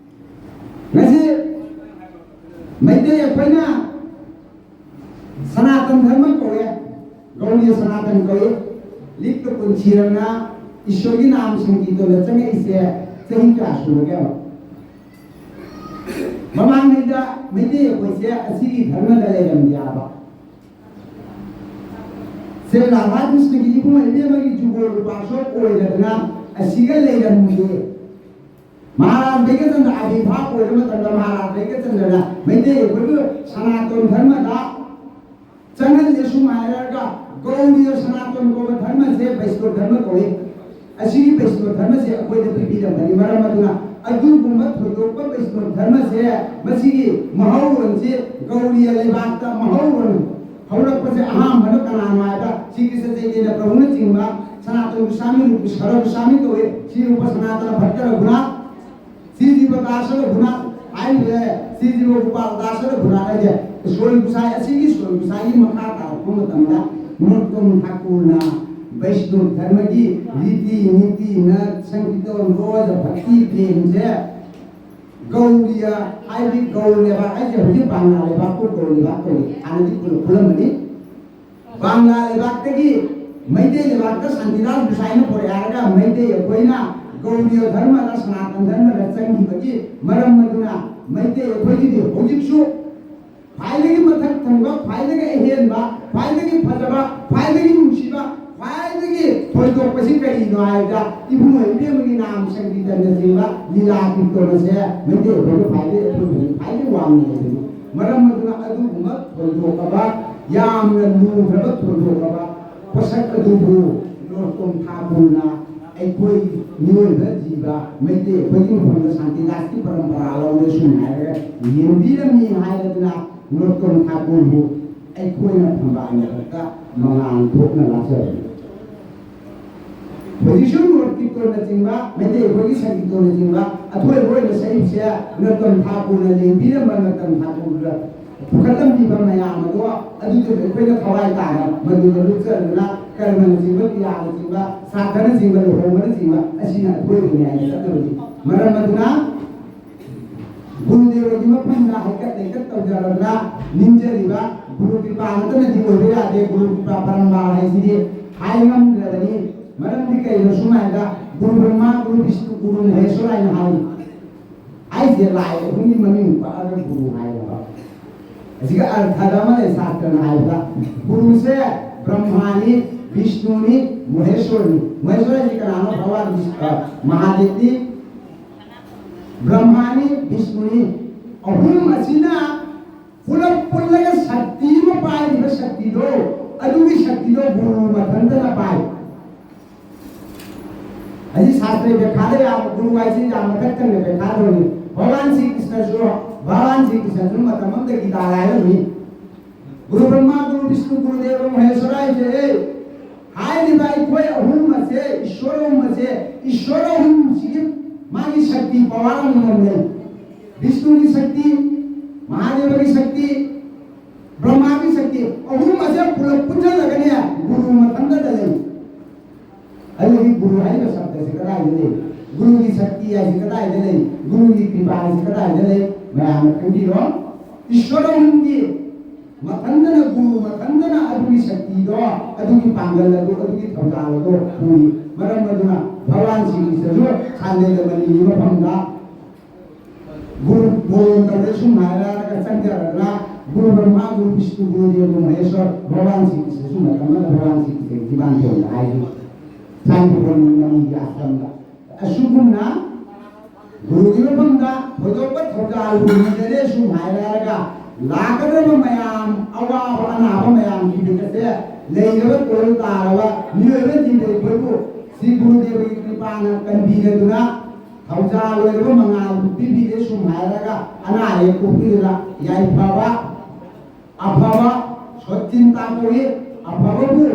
ꯉꯁꯤ ꯃꯩꯇꯩ ꯑꯩꯈꯣꯏꯅ ꯁꯅꯥꯇꯟ ꯙꯔꯃ ꯀꯧꯋꯦ, ꯒꯧꯔꯤꯌ ꯁꯅꯥꯇꯟ ꯀꯧꯋꯦ꯫ ꯂꯤꯛꯇ ꯄꯨꯟꯁꯤꯔꯅ ꯏꯁꯣꯔꯒꯤ ꯅꯥꯝ ꯁꯪꯀꯤꯔꯇꯟꯗ ꯆꯪꯉꯛꯏꯁꯦ ꯆꯍꯤ ꯀꯌꯥ ꯁꯨꯔꯒꯦꯕ? ꯃꯃꯥꯡꯉꯩꯗ ꯃꯩꯇꯩ ꯑꯩꯈꯣꯏꯁꯦ ꯑꯁꯤꯒꯤ ꯙꯔꯃꯗ ꯂꯩꯔꯝꯗꯦ ꯍꯥꯏꯕ꯫ ꯁꯦ ꯔꯥꯙꯥ ꯀ꯭ꯔꯤꯁꯅꯒꯤ ꯏꯕꯨꯡ ꯏꯕꯦꯝꯃꯒꯤ ꯖꯨꯒꯣꯜ ꯎꯄꯥꯁꯣꯛ ꯑꯣꯏꯔꯗꯅ ꯑꯁꯤꯒ ꯂꯩꯔꯝꯗꯦ꯫ ꯃꯍꯥꯔꯥꯖ ꯕꯩꯒꯆꯟꯗ꯭ꯔ ꯑꯕꯤꯔꯚꯥꯕ ꯑꯣꯏꯕ ꯃꯇꯝꯗ ꯃꯍꯥꯔꯥꯖ ꯕꯩꯒꯆꯟꯗ꯭ꯔꯅ ꯃꯩꯇꯩ ꯑꯩꯈꯣꯏꯕꯨ ꯁꯅꯥꯇꯟ ꯙꯔꯃꯗ ꯆꯪꯍꯜꯂꯦ ꯁꯨꯝ ꯍꯥꯏꯔꯒ ꯒꯧꯔꯤꯌ ꯁꯅꯥꯇꯟ ꯀꯧꯕ ꯙꯔꯃꯁꯦ ꯕꯩꯁꯅꯣ ꯙꯔꯃ ꯀꯧꯏ꯫ ꯑꯁꯤꯒꯤ ꯕꯩꯁꯅꯣ ꯙꯔꯃꯁꯦ ꯑꯩꯈꯣꯏꯗ ꯄꯤꯕꯤꯔꯝꯕꯅꯤ꯫ ꯃꯔꯝ ꯑꯗꯨꯅ ꯑꯗꯨꯒꯨꯝꯕ ꯊꯣꯏꯗꯣꯛꯄ ꯕꯩꯁꯅꯣ ꯙꯔꯃꯁꯦ ꯃꯁꯤꯒꯤ ꯃꯍꯧꯔꯣꯟꯁꯦ ꯒꯧꯔꯤꯌ ꯂꯩꯕꯥꯛꯇ ꯃꯍꯧꯔꯣꯟ ꯍꯧꯔꯛꯄꯁꯦ ꯑꯍꯥꯟꯕꯅ ꯀꯅꯥꯅꯣ ꯍꯥꯏꯕꯗ ꯁ꯭ꯔꯤ ꯀ꯭ꯔꯤꯁꯅ ꯆꯩꯇꯟꯌ ꯄ꯭ꯔꯚꯨꯅꯆꯤꯡꯕ ꯁꯅꯥꯇꯟ ꯒꯣꯁꯥꯃꯤ ꯔꯨꯄ ꯁꯔ ꯒꯣꯁꯥꯃꯤ ꯀꯧꯏ꯫ ꯁ꯭ꯔꯤ ꯔꯨꯄ ꯁꯅꯥꯇꯅ ꯚꯠꯇ ꯔꯘꯨꯅꯥꯊ, ꯁ꯭ꯔꯤ ꯖꯤꯕ ꯗꯥꯁ ꯔꯘꯨꯅꯥꯊ ꯍꯥꯏꯔꯤꯕ ꯁ꯭ꯔꯤ ꯖꯤꯕ ꯒꯣꯄꯥꯜ ꯗꯥꯁ ꯔꯘꯨꯅꯥꯊ ꯍꯥꯏꯁꯦ ꯁꯣꯏ ꯒꯨꯁꯥꯏ, ꯑꯁꯤꯒꯤ ꯁꯣꯏ ꯒꯨꯁꯥꯏꯒꯤ ꯃꯈꯥ ꯇꯥꯔꯛꯄ ꯃꯇꯝꯗ ꯅꯔꯣꯠꯇꯝ ꯊꯥꯀꯨꯔꯅ ꯕꯩꯁꯅꯣ ꯙꯔꯃꯒꯤ ꯔꯤꯇꯤ ꯅꯤꯇꯤ ꯅꯠ ꯁꯪꯀꯤꯔꯇꯟ ꯔꯣꯖ ꯚꯛꯇꯤ ꯄ꯭ꯔꯦꯝꯁꯦ ꯒꯧꯔꯤꯌ ꯍꯥꯏꯗꯤ ꯒꯧꯔ ꯂꯩꯕꯥꯛ ꯍꯥꯏꯁꯦ ꯍꯧꯖꯤꯛ ꯕꯪꯂꯥ ꯂꯩꯕꯥꯛꯄꯨ ꯒꯧꯔ ꯂꯩꯕꯥꯛ ꯀꯧꯏ꯫ ꯍꯥꯟꯅꯗꯤ ꯄꯨꯂꯞ ꯄꯨꯜꯂꯝꯕꯅꯤ꯫ ꯕꯪꯂꯥ ꯂꯩꯕꯥꯛꯇꯒꯤ ꯃꯩꯇꯩ ꯂꯩꯕꯥꯛꯇ ꯁꯥꯟꯇꯤꯗꯥꯁ ꯒꯣꯁꯥꯏꯅ ꯄꯨꯔꯛꯑꯦ ꯍꯥꯏꯔꯒ ꯃꯩꯇꯩ ꯑꯩꯈꯣꯏꯅ ꯒꯧꯔꯤꯌ ꯙꯔꯃꯗ ꯁꯅꯥꯇꯟ ꯙꯔꯃꯗ ꯆꯪꯈꯤꯕꯒꯤ ꯃꯔꯝ ꯑꯗꯨꯅ ꯃꯩꯇꯩ ꯑꯩꯈꯣꯏꯒꯤꯗꯤ ꯍꯧꯖꯤꯛꯁꯨ ꯈ꯭ꯋꯥꯏꯗꯒꯤ ꯃꯊꯛ ꯊꯪꯕ, ꯈ꯭ꯋꯥꯏꯗꯒꯤ ꯑꯍꯦꯟꯕ, ꯈ꯭ꯋꯥꯏꯗꯒꯤ ꯐꯖꯕ, ꯈ꯭ꯋꯥꯏꯗꯒꯤ ꯅꯨꯡꯁꯤꯕ, ꯈ꯭ꯋꯥꯏꯗꯒꯤ ꯊꯣꯏ ꯊꯣꯏꯗꯣꯛꯄꯁꯤ ꯀꯔꯤꯅꯣ ꯍꯥꯏꯕꯗ, ꯏꯕꯨꯡꯉꯣ ꯏꯕꯦꯝꯃꯒꯤ ꯅꯥꯝ ꯁꯪꯀꯤꯔꯇꯟꯅꯆꯤꯡꯕ ꯂꯤꯂꯥ ꯀꯤꯔꯇꯟ ꯑꯁꯦ ꯃꯩꯇꯩ ꯑꯩꯈꯣꯏꯒꯤ ꯈ꯭ꯋꯥꯏꯗꯒꯤ, ꯑꯩꯈꯣꯏꯒꯤ ꯈ꯭ꯋꯥꯏꯗꯒꯤ ꯋꯥꯡꯅ ꯂꯩꯕꯅꯤ꯫ ꯃꯔꯝ ꯑꯗꯨꯅ ꯑꯗꯨꯒꯨꯝꯕ ꯊꯣꯏꯗꯣꯛꯂꯕ, ꯌꯥꯝꯅ ꯂꯨꯈ꯭ꯔꯕ ꯊꯣꯏꯗꯣꯛꯂꯕ ꯄꯣꯠꯁꯛ ꯑꯗꯨꯕꯨ ꯅꯔꯣꯠꯇꯣꯝ ꯊꯥꯀꯨꯔꯅ ꯑꯩꯈꯣꯏ ꯃꯤꯑꯣꯏꯕ ꯖꯤꯕ ꯃꯩꯇꯩ ꯑꯩꯈꯣꯏꯒꯤ ꯃꯐꯝꯗ ꯁꯥꯟꯇꯤꯗꯥꯁꯀꯤ ꯄꯔꯝꯄꯔꯥ ꯂꯧꯔꯁꯨ ꯉꯥꯏꯔꯒ ꯌꯦꯡꯕꯤꯔꯝꯃꯤ ꯍꯥꯏꯔꯗꯨꯅ ꯅꯔꯣꯠꯇꯣꯝ ꯊꯥꯀꯨꯔꯕꯨ ꯑꯩꯈꯣꯏꯅ ꯊꯝꯕꯥꯜ ꯃꯊꯛꯇ ꯃꯉꯥꯜ ꯊꯣꯛꯅ ꯂꯥꯠꯆꯕꯅꯤ꯫ ꯍꯧꯖꯤꯛꯁꯨ ꯅꯔꯣꯠ ꯀꯤꯔꯇꯟꯅꯆꯤꯡꯕ, ꯃꯩꯇꯩ ꯑꯩꯈꯣꯏꯒꯤ ꯁꯪꯀꯤꯔꯇꯟꯅꯆꯤꯡꯕ ꯑꯊꯣꯏꯕ ꯑꯣꯏꯅ ꯁꯛꯏꯕꯁꯦ ꯅꯔꯣꯠꯇꯣꯝ ꯊꯥꯀꯨꯔꯅ ꯂꯦꯡꯕꯤꯔꯝꯕ, ꯅꯔꯣꯠꯇꯣꯝ ꯊꯥꯀꯨꯔꯅ ꯄꯨꯈꯠꯂꯝꯕꯤꯕ ꯃꯌꯥꯝ ꯑꯗꯣ, ꯑꯗꯨꯗꯨ ꯑꯩꯈꯣꯏꯅ ꯊꯋꯥꯏ ꯇꯥꯅ ꯃꯗꯨꯗ ꯂꯨꯞꯆꯗꯨꯅ ꯀꯔꯃꯅꯆꯤꯡꯕ, ꯀ꯭ꯔꯤꯌꯥꯅꯆꯤꯡꯕ, ꯁ꯭ꯔꯥꯗꯙꯅꯆꯤꯡꯕ, ꯂꯨꯍꯣꯡꯕꯅꯆꯤꯡꯕ ꯑꯁꯤꯅ ꯑꯊꯣꯏꯕꯅꯤ ꯍꯥꯏꯅ ꯆꯠꯅꯕꯅꯤ꯫ ꯃꯔꯝ ꯑꯗꯨꯅ ꯒꯨꯔꯨꯗꯦꯕꯒꯤ ꯃꯐꯝꯗ ꯍꯩꯀꯠ ꯂꯩꯀꯠ ꯇꯧꯖꯔꯕꯗ ꯅꯤꯡꯖꯔꯤꯕ ꯒꯨꯔꯨ ꯀ꯭ꯔꯤꯄꯥ ꯅꯠꯇꯅꯗꯤ ꯑꯣꯏꯕ ꯌꯥꯗꯦ꯫ ꯒꯨꯔꯨ ꯀ꯭ꯔꯤꯄꯥ ꯄꯔꯝꯄꯥꯔ ꯍꯥꯏꯁꯤꯗꯤ ꯍꯥꯏ ꯉꯝꯗ꯭ꯔꯕꯅꯤ꯫ ꯃꯔꯝꯗꯤ ꯀꯩꯅꯣ ꯁꯨꯃꯥꯏꯅ ꯒꯨꯔꯨ ꯕ꯭ꯔꯍ꯭ꯃ, ꯒꯨꯔꯨ ꯕꯤꯁꯅꯨ, ꯒꯨꯔꯨ ꯃꯍꯦꯁ꯭ꯋꯔ ꯍꯥꯏꯅ ꯍꯥꯏ꯫ ꯍꯥꯏꯁꯦ ꯂꯥꯏ ꯑꯍꯨꯝꯒꯤ ꯃꯃꯤꯡ ꯄꯛꯑꯒ ꯒꯨꯔꯨ ꯍꯥꯏꯌꯦꯕ꯫ ꯑꯁꯤꯒ ꯑꯔꯊꯗ ꯑꯃ ꯂꯩ ꯁꯥꯁꯇ꯭ꯔꯅ ꯍꯥꯏꯕꯗ, ꯒꯨꯔꯨꯁꯦ ꯕ꯭ꯔꯍ꯭ꯃꯥꯅꯤ, ꯕꯤꯁꯅꯨꯅꯤ, ꯃꯍꯦꯁ꯭ꯋꯔꯅꯤ꯫ ꯃꯍꯦꯁ꯭ꯋꯔ ꯍꯥꯏꯁꯦ ꯀꯅꯥꯅꯣ? ꯚꯒꯋꯥꯟ ꯕꯤꯁ-, ꯑ, ꯃꯍꯥꯗꯦꯕꯅꯤ꯫ ꯕ꯭ꯔꯍ꯭ꯃꯥꯅꯤ, ꯕꯤꯁꯅꯨꯅꯤ꯫ ꯑꯍꯨꯝ ꯑꯁꯤꯅ ꯄꯨꯂꯞ ꯄꯨꯜꯂꯒ ꯁꯛꯇꯤ ꯑꯃ ꯄꯥꯏꯔꯤꯕ ꯁꯛꯇꯤꯗꯣ, ꯑꯗꯨꯒꯤ ꯁꯛꯇꯤꯗꯣ ꯒꯨꯔꯨ ꯃꯊꯟꯇꯅ ꯄꯥꯏ꯫ ꯑꯁꯤ ꯁꯥꯁꯇ꯭ꯔ ꯕ꯭ꯌꯥꯈ꯭ꯌꯥꯗ ꯌꯥꯝ, ꯒꯨꯔꯨ ꯍꯥꯏꯁꯤ ꯌꯥꯝ ꯃꯊꯛ ꯊꯪꯅ ꯕ꯭ꯌꯥꯈ꯭ꯌꯥ ꯇꯧꯔꯤ꯫ ꯚꯒꯋꯥꯟ ꯁ꯭ꯔꯤ ꯀ꯭ꯔꯤꯁꯅꯁꯨ, ꯚꯒꯋꯥꯟ ꯁ꯭ꯔꯤ ꯀ꯭ꯔꯤꯁꯅꯁꯨ ꯃꯇꯝ ꯑꯃꯗ ꯒꯤꯇꯥ ꯍꯥꯏꯔꯝꯃꯤ꯫ ꯒꯨꯔꯨ ꯕ꯭ꯔꯍ꯭ꯃ, ꯒꯨꯔꯨ ꯕꯤꯁꯅꯨ, ꯒꯨꯔꯨ ꯗꯦꯕ ꯃꯍꯦꯁ꯭ꯋꯔ ꯍꯥꯏꯁꯦ, ꯑꯦ, ꯍꯥꯏꯔꯤꯕ ꯑꯩꯈꯣꯏ ꯑꯍꯨꯝ ꯑꯁꯦ, ꯏꯁ꯭ꯋꯔ ꯑꯍꯨꯝ ꯑꯁꯦ, ꯏꯁ꯭ꯋꯔ ꯑꯍꯨꯝꯁꯤꯒꯤ ꯃꯥꯒꯤ ꯁꯛꯇꯤ ꯄꯋꯥꯔ ꯑꯃꯃꯝ ꯂꯩ꯫ ꯕꯤꯁꯅꯨꯒꯤ ꯁꯛꯇꯤ, ꯃꯍꯥꯗꯦꯕꯒꯤ ꯁꯛꯇꯤ, ꯕ꯭ꯔꯍ꯭ꯃꯥꯒꯤ ꯁꯛꯇꯤ, ꯑꯍꯨꯝ ꯑꯁꯦ ꯄꯨꯂꯞ ꯄꯨꯟꯁꯤꯜꯂꯒꯅꯦ ꯒꯨꯔꯨ ꯃꯊꯟꯇꯗ ꯂꯩ꯫ ꯑꯗꯨꯗꯤ ꯒꯨꯔꯨ ꯍꯥꯏꯔꯤꯕ ꯁꯕꯗꯁꯤ ꯀꯗꯥꯏꯗ ꯂꯩ? ꯒꯨꯔꯨꯒꯤ ꯁꯛꯇꯤ ꯍꯥꯏꯁꯤ ꯀꯗꯥꯏꯗ ꯂꯩ? ꯒꯨꯔꯨꯒꯤ ꯀ꯭ꯔꯤꯄꯥ ꯍꯥꯏꯁꯤ ꯀꯗꯥꯏꯗ ꯂꯩ? ꯃꯌꯥꯝꯅ ꯈꯪꯕꯤꯔꯣ꯫ ꯏꯁ꯭ꯋꯔ ꯑꯍꯨꯝꯒꯤ ꯃꯊꯟꯇꯅ, ꯒꯨꯔꯨ ꯃꯊꯟꯇꯅ ꯑꯗꯨꯒꯤ ꯁꯛꯇꯤꯗꯣ, ꯑꯗꯨꯒꯤ ꯄꯥꯡꯒꯜ ꯑꯗꯨ, ꯑꯗꯨꯒꯤ ꯊꯧꯖꯥꯜ ꯑꯗꯨ ꯄꯨꯔꯤ꯫ ꯃꯔꯝ ꯑꯗꯨꯅ ꯚꯒꯋꯥꯟ ꯁ꯭ꯔꯤ ꯀ꯭ꯔꯤꯁꯅꯁꯨ ꯁꯥꯟꯗꯦꯂꯃꯅꯤꯒꯤ ꯃꯐꯝꯗ ꯒꯨꯔꯨ ꯒꯣꯔꯣꯟꯗꯗ ꯁꯨꯝ ꯍꯥꯏꯔꯒ ꯆꯪꯖꯔꯒ ꯒꯨꯔꯨ ꯕ꯭ꯔꯍ꯭ꯃ, ꯒꯨꯔꯨ ꯕꯤꯁꯅꯨ, ꯒꯨꯔꯨ ꯗꯦꯕ, ꯒꯨꯔꯨ ꯃꯍꯦꯁ꯭ꯋꯔ, ꯚꯒꯋꯥꯟ ꯁ꯭ꯔꯤ ꯀ꯭ꯔꯤꯁꯅ ꯁꯨꯝ ꯃꯇꯝ ꯑꯃꯗ ꯚꯒꯋꯥꯟ ꯁ꯭ꯔꯤ ꯀ꯭ꯔꯤꯁꯅꯒꯤ ꯆꯤꯕꯥꯟ ꯊꯣꯡꯗ ꯍꯥꯏꯈꯤ꯫ ꯁꯥꯟꯇꯤꯄꯨꯔ ꯃꯅꯤꯒꯤ ꯑꯥꯁ꯭ꯔꯝꯗ꯫ ꯑꯁꯤꯒꯨꯝꯅ ꯒꯨꯔꯨꯒꯤ ꯃꯐꯝꯗ ꯊꯣꯏꯗꯣꯛꯄ ꯊꯧꯖꯥꯜꯕꯨ ꯅꯤꯖꯔꯦ ꯁꯨꯝ ꯍꯥꯏꯔꯒ, ꯂꯥꯛꯀꯗꯕ ꯃꯌꯥꯝ, ꯑꯋꯥꯕ ꯑꯅꯥꯕ ꯃꯌꯥꯝꯒꯤ ꯃꯤꯗꯁꯦ ꯂꯩꯔꯕ ꯇꯣꯜ ꯇꯥꯔꯕ ꯃꯤꯑꯣꯏꯕ ꯖꯤꯕ ꯑꯩꯈꯣꯏꯕꯨ ꯁ꯭ꯔꯤ ꯒꯨꯔꯨꯗꯦꯕꯒꯤ ꯀ꯭ꯔꯤꯄꯥꯅ ꯀꯟꯕꯤꯔꯗꯨꯅ ꯊꯧꯖꯥꯜ ꯑꯣꯏꯔꯕ ꯃꯉꯥꯜꯕꯨ ꯄꯤꯕꯤꯔꯦ ꯁꯨꯝ ꯍꯥꯏꯔꯒ ꯑꯅꯥ ꯑꯌꯦꯛ ꯀꯣꯛꯄꯤꯗꯨꯅ ꯌꯥꯏꯐꯕ ꯑꯐꯕ ꯁꯣꯠ ꯆꯤꯟ ꯇꯥꯛꯄꯒꯤ ꯑꯐꯕꯕꯨ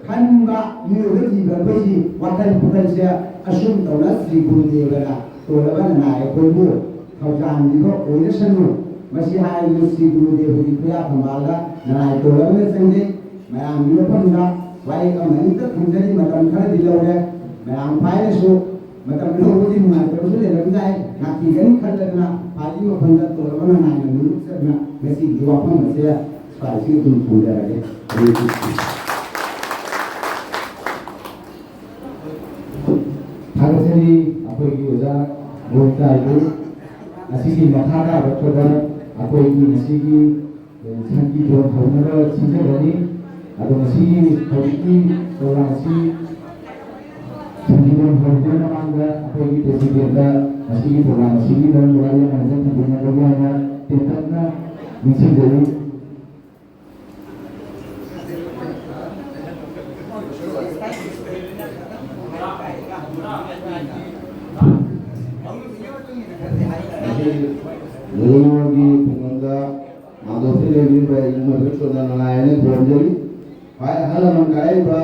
ꯈꯟꯕ ꯃꯤꯑꯣꯏꯕ ꯖꯤꯕ ꯑꯩꯈꯣꯏꯒꯤ ꯋꯥꯈꯜ ꯄꯨꯛꯈꯜꯁꯦ ꯑꯁꯨꯝ ꯇꯧꯅ ꯁ꯭ꯔꯤ ꯒꯨꯔꯨꯗꯦꯕꯅ ꯇꯣꯜꯂꯕ ꯅꯅꯥꯏ ꯑꯩꯈꯣꯏꯕꯨ ꯊꯧꯖꯥꯟꯕꯤꯕ ꯑꯣꯏꯔꯁꯅꯨ꯫ ꯃꯁꯤ ꯍꯥꯏꯔꯤꯕ ꯁ꯭ꯔꯤ ꯒꯨꯔꯨꯗꯦꯕꯒꯤ ꯈꯨꯌꯥ ꯊꯝꯕꯥꯜꯗ ꯅꯅꯥꯏ ꯇꯣꯜꯂꯕꯅ ꯆꯪꯖꯩ꯫ ꯃꯌꯥꯝꯒꯤ ꯃꯐꯝꯗ ꯋꯥꯍꯩ ꯑꯃ ꯑꯅꯤꯇ ꯊꯝꯖꯔꯤ, ꯃꯇꯝ ꯈꯔꯗꯤ ꯂꯧꯔꯦ꯫ ꯃꯌꯥꯝ ꯐꯥꯏꯅꯁꯨ ꯃꯇꯝ ꯂꯧꯕꯒꯤ ꯅꯨꯡꯉꯥꯏꯇꯕꯁꯨ ꯂꯩꯔꯝꯕ ꯌꯥꯏ꯫ ꯉꯥꯛꯄꯤꯒꯅꯤ ꯈꯜꯂꯗꯨꯅ ꯐꯥꯏꯒꯤ ꯃꯐꯝꯗ ꯇꯣꯜꯂꯕ ꯅꯅꯥꯏꯅ ꯅꯨꯃꯤꯠ ꯆꯠꯅ ꯉꯁꯤꯒꯤ ꯋꯥꯐꯝ ꯑꯁꯦ ꯁ꯭ꯋꯥꯏꯁꯤꯗ ꯑꯗꯨꯝ ꯊꯝꯖꯔꯒꯦ꯫ ꯊꯥꯒꯠꯆꯔꯤ ꯑꯩꯈꯣꯏꯒꯤ ꯑꯣꯖꯥ ꯒꯣꯕꯤꯟꯗ ꯍꯥꯏꯕꯨ꯫ ꯑꯁꯤꯒꯤ ꯃꯈꯥ ꯇꯥꯔꯛꯄꯗ ꯑꯩꯈꯣꯏꯒꯤ ꯉꯁꯤꯒꯤ ꯁꯪꯒꯤꯠꯇꯣꯟ ꯍꯧꯅꯕ ꯁꯤꯟꯖꯒꯅꯤ꯫ ꯑꯗꯣ ꯉꯁꯤꯒꯤ ꯍꯧꯖꯤꯛꯀꯤ ꯄ꯭ꯔꯣꯒ꯭ꯔꯥꯝ ꯑꯁꯤ ꯁꯪꯒꯤꯠꯇꯣꯟ ꯍꯧꯗ꯭ꯔꯤꯉꯩ ꯃꯃꯥꯡꯗ ꯑꯩꯈꯣꯏꯒꯤ ꯄ꯭ꯔꯦꯁꯤꯗꯦꯟꯠꯇ ꯉꯁꯤꯒꯤ ꯄ꯭ꯔꯣꯒ꯭ꯔꯥꯝ ꯑꯁꯤꯒꯤ ꯃꯔꯝꯗ ꯋꯥꯔꯤ ꯑꯃ ꯍꯥꯏꯖ ꯊꯝꯖꯅꯕꯒꯤ ꯍꯥꯏꯅ ꯇꯦꯟꯇꯛꯅ ꯅꯤꯡꯁꯤꯡꯖꯔꯤ꯫ ꯉꯁꯤ ꯂꯨꯍꯣꯡꯕꯒꯤ ꯈꯨꯡꯒꯪꯗ ꯃꯥꯡꯒꯣꯜꯁꯤꯡ ꯂꯩꯕꯤꯔꯤꯕ ꯏꯃꯨꯡ ꯃꯅꯨꯡ ꯄꯨꯟꯅ ꯅꯨꯡꯉꯥꯏ ꯍꯥꯏꯅ ꯈꯨꯔꯨꯝꯖꯔꯤ꯫ ꯈ꯭ꯋꯥꯏ ꯑꯍꯜ ꯂꯃꯟ ꯀꯥꯏꯔꯛꯏꯕ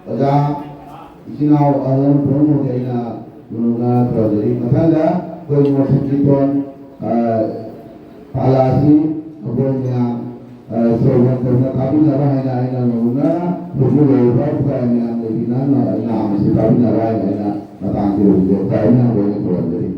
ꯑꯣꯖꯥ, ꯏꯆꯤꯟ ꯏꯅꯥꯎ ꯑꯍꯜ ꯂꯃꯟ ꯄꯨꯝꯅꯃꯛꯀꯤ ꯑꯩꯅ ꯂꯨꯅ ꯈꯨꯔꯨꯝꯖꯔꯤ꯫ ꯃꯊꯪꯗ ꯑꯩꯈꯣꯏ ꯃꯣꯁꯤꯛꯀꯤ ꯇꯣꯟ, ꯑ, ꯄꯥꯂꯥ ꯑꯁꯤ ꯑꯩꯈꯣꯏ ꯃꯌꯥꯝ, ꯑ, ꯁ꯭ꯂꯣꯒꯥꯟ ꯇꯧꯅ ꯀꯥꯞꯃꯤꯟꯅꯕ ꯍꯥꯏꯅ ꯑꯩꯅ ꯂꯨꯅ ꯍꯧꯖꯤꯛ ꯂꯩꯔꯤꯕ ꯈꯨꯔꯥꯏ ꯃꯌꯥꯝ ꯂꯩꯕꯤꯅ ꯑꯩꯅ ꯑꯃꯁꯨ ꯀꯥꯞꯃꯤꯟꯅꯕ ꯍꯥꯏꯅ ꯑꯩꯅ ꯃꯇꯥꯡ ꯄꯤꯔꯕꯁꯦ ꯈ꯭ꯋꯥꯏ ꯃꯌꯥꯝ ꯂꯣꯏꯅ ꯈꯨꯔꯨꯝꯖꯔꯤ꯫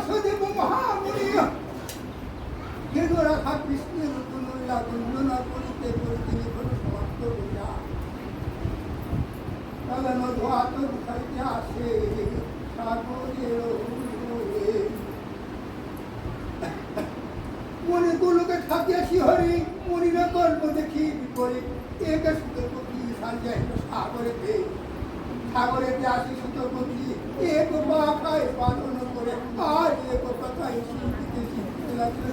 সদেব মহামুনি, কেন রাধা কৃষ্ণের গুণলীলা বন্দনা করিতে করিতে নিখোঁজ সমাপ্ত হইয়া কালা নদোয়াত উঠাইতে আসে সাগরের হুড়হুড়ে। মনে গোলকে থাকিয়া শ্রীহরি মুনির কর্ম দেখি বিপরীত। একে সুতপতি সারিয়া এলো সাগরেতে। সাগরেতে আসি সুতপতি, এক পাখায় বাঁধন করে, আর এক পাখায় শিল্পীতে শিল্পীতে লাগিল।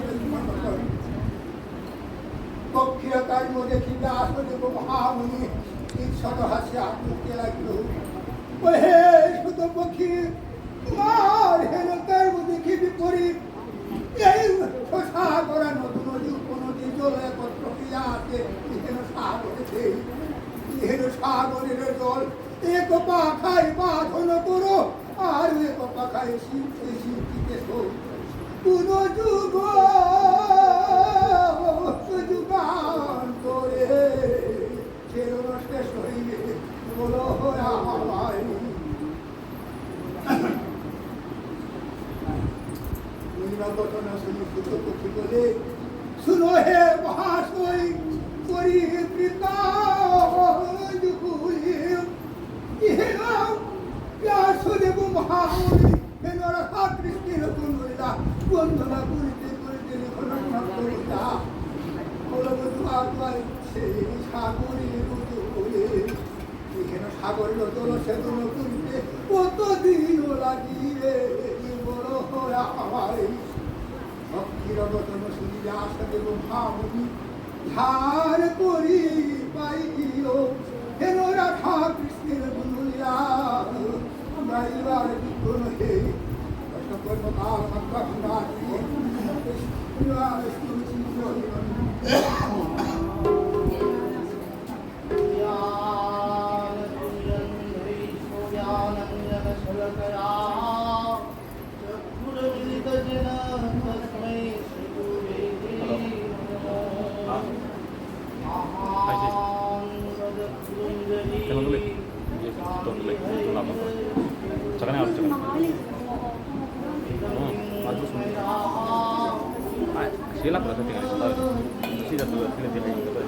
পক্ষীর কর্ম দেখি ব্যাসদেব মহামুনি ঈষৎ হাসিয়া আকুলকে লাগিল। ও হে সুত পক্ষী, তোমার হেন কর্ম দেখি বিপরীত। এই সাগর নদ নদী উপনদী জল একত্র হইয়া আছে। ইহেন সাগরে সেই, ইহেন সাগরের জল এক পাখায় বাঁধন করো, আর এক পাখায় শিল্পে শিল্পীতে শোক। কোন যুগ যুগান্তরে সে যেন শেষ হইবে, বলো হয় আমায়। মহিমা ঘটনা শুনি সুতপক্ষী বলে, শুনো হে মহাশয়, করি কৃপা দুকুলি। ইহে ব্যাসদেব মহামুনি, হেন রাধা কৃষ্ণের গুণলীলা বন্দনা করিতে করিতে নিখোঁজ সমাপ্ত হইয়া কলবধু আগুয়াই সেই সাগরের উদরে। এখানে সাগরের জল সেচন করিতে কত দিন লাগিবে, বলো হয় আমায়। ভক্তির বচন শুনিয়া ব্যাসদেব মহামুনি ধ্যান করি পাইল, হেন রাধা কৃষ্ণের গুণলীলা গাইবার বিঘ্ন নেই। অষ্টকর্মকাল মাত্র আমরা আছি। ज्ञानञ्जनशलाकया चक्षुरुन्मीलितं येन तस्मै श्रीगुरवे नमः। महान् कदक्कुञ्जरी ꯀꯩꯅꯣꯗ ꯂꯩ꯫ ꯆꯥꯛꯀꯅꯤ, ꯑꯥ, ꯆꯥꯛꯀꯅꯤ꯫ Kailan pala sa tingin ko? Sila to, sila din yung ito.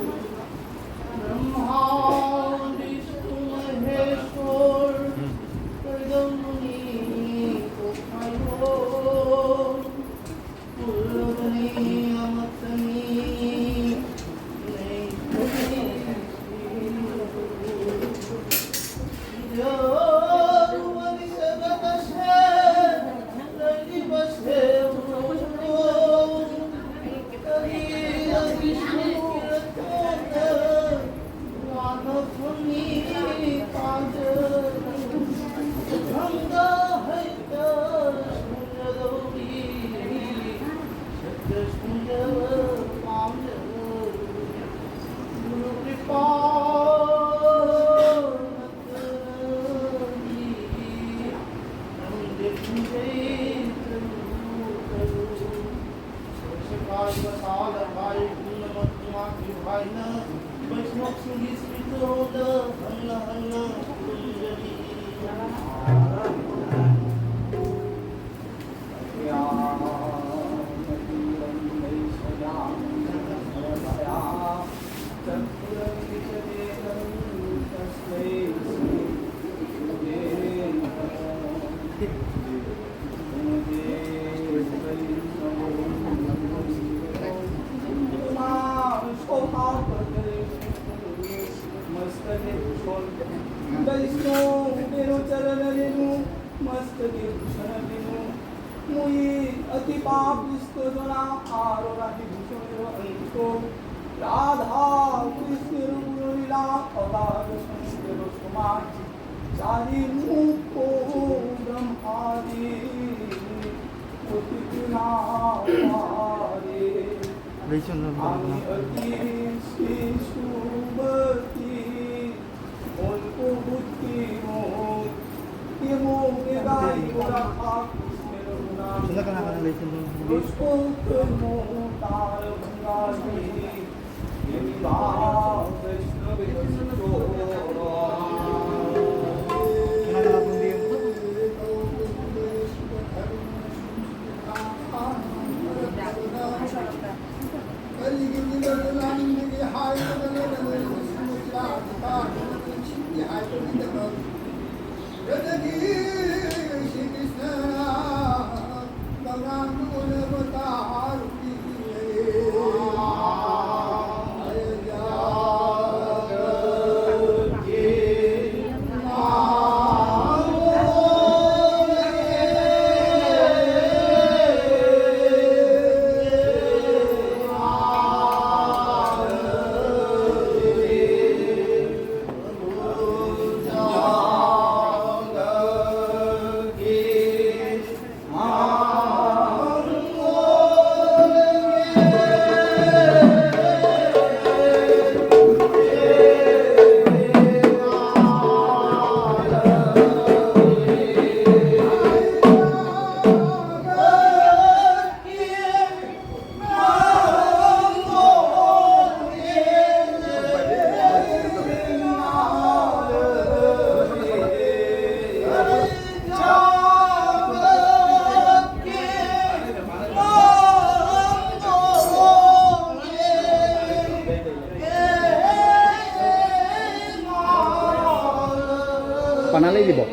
वैष्णव तेरो चरण रेणु मस्तके भूषण रेणु। मुई अति पापिष्ट जना आरो राही भूषण अंतो। राधा कृष्ण लीला अगाध संत समाज। चारी मुख ब्रह्मादि कोटि गुणा पारे। আমি অতি শিশুবতী, অল্প বুদ্ধি মোর, কে মোরে গাইব রাধা কৃষ্ণের গুণান। রসগোবিন্দ তার ভঙ্গারি। ꯄꯅꯥ ꯂꯩꯔꯤꯕꯣ?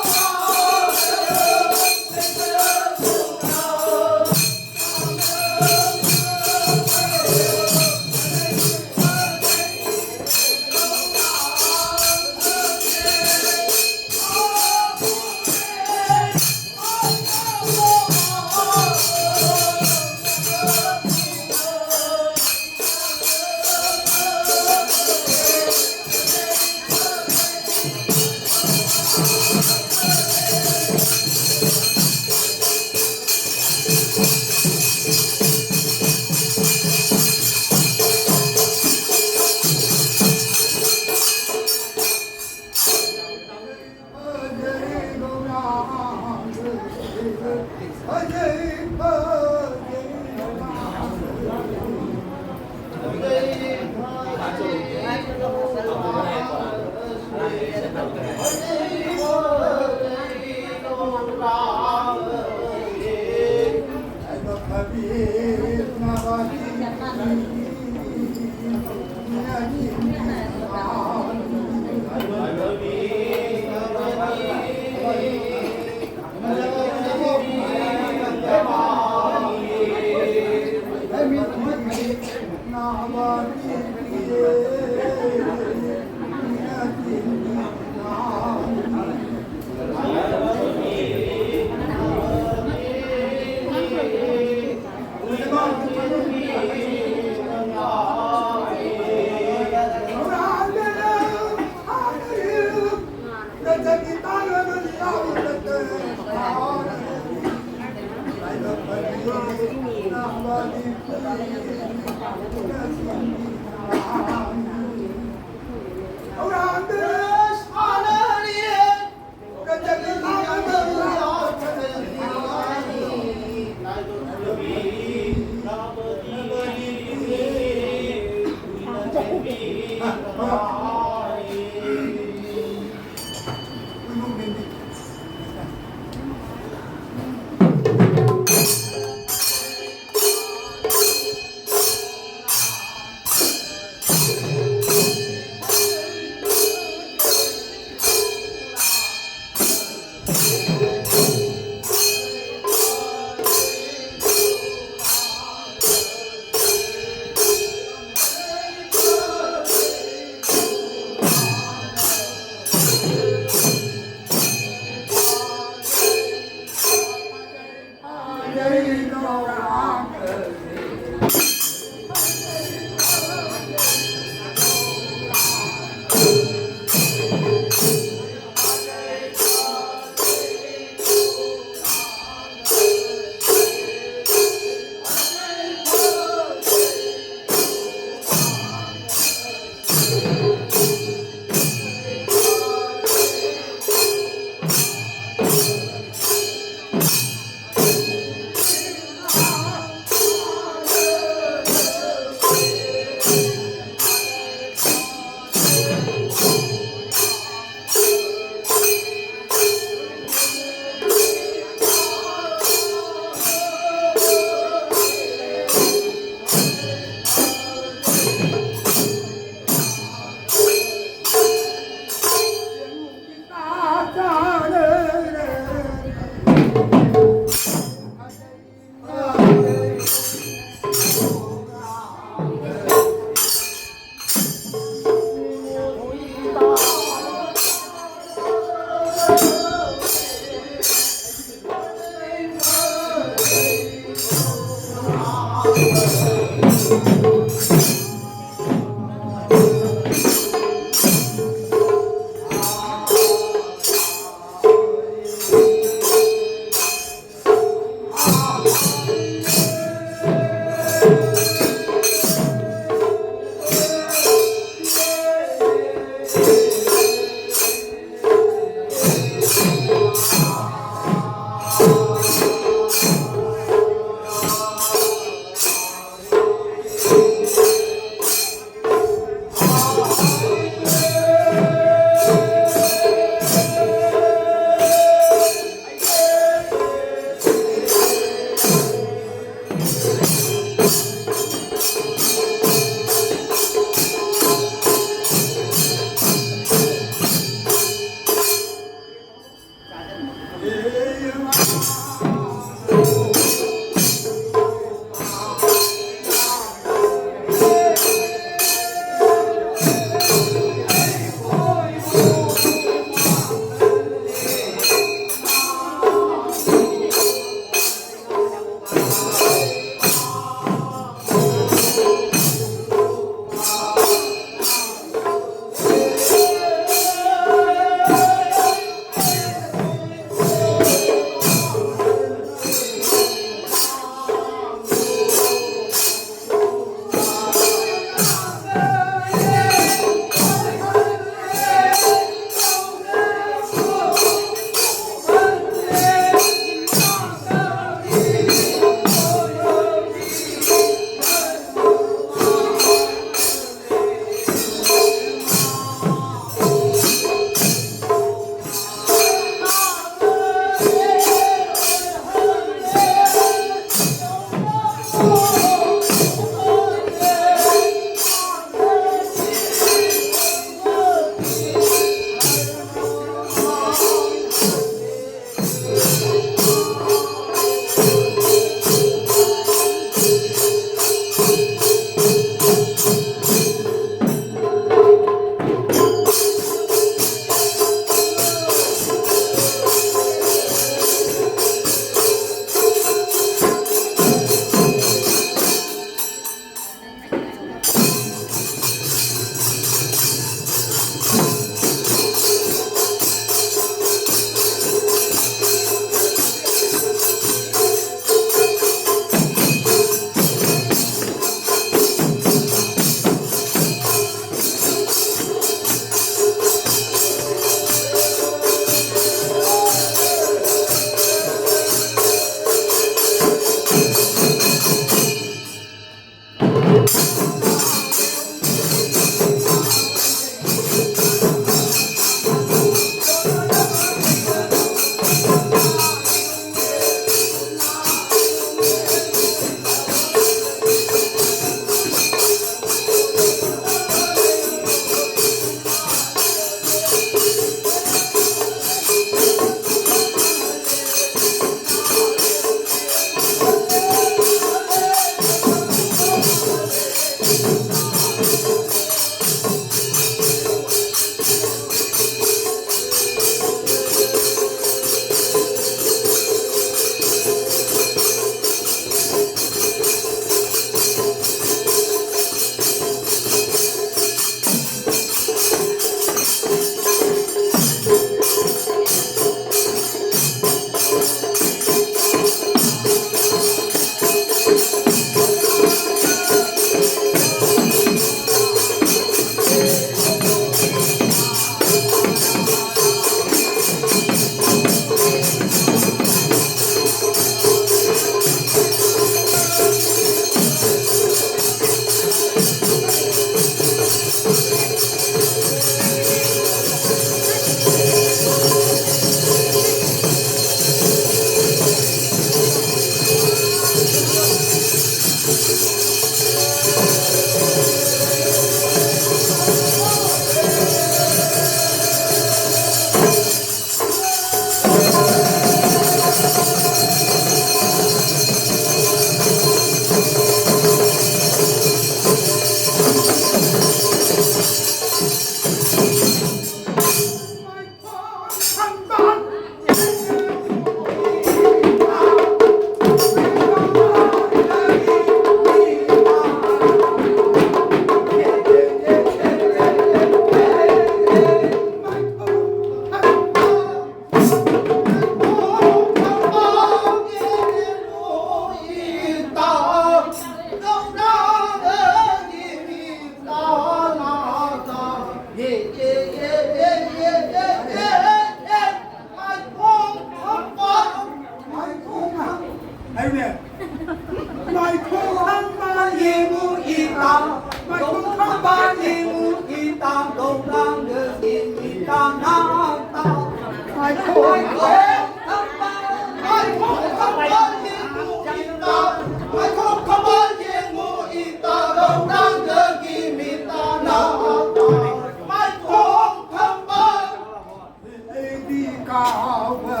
ꯑꯩꯗꯤ ꯀꯥꯎꯕ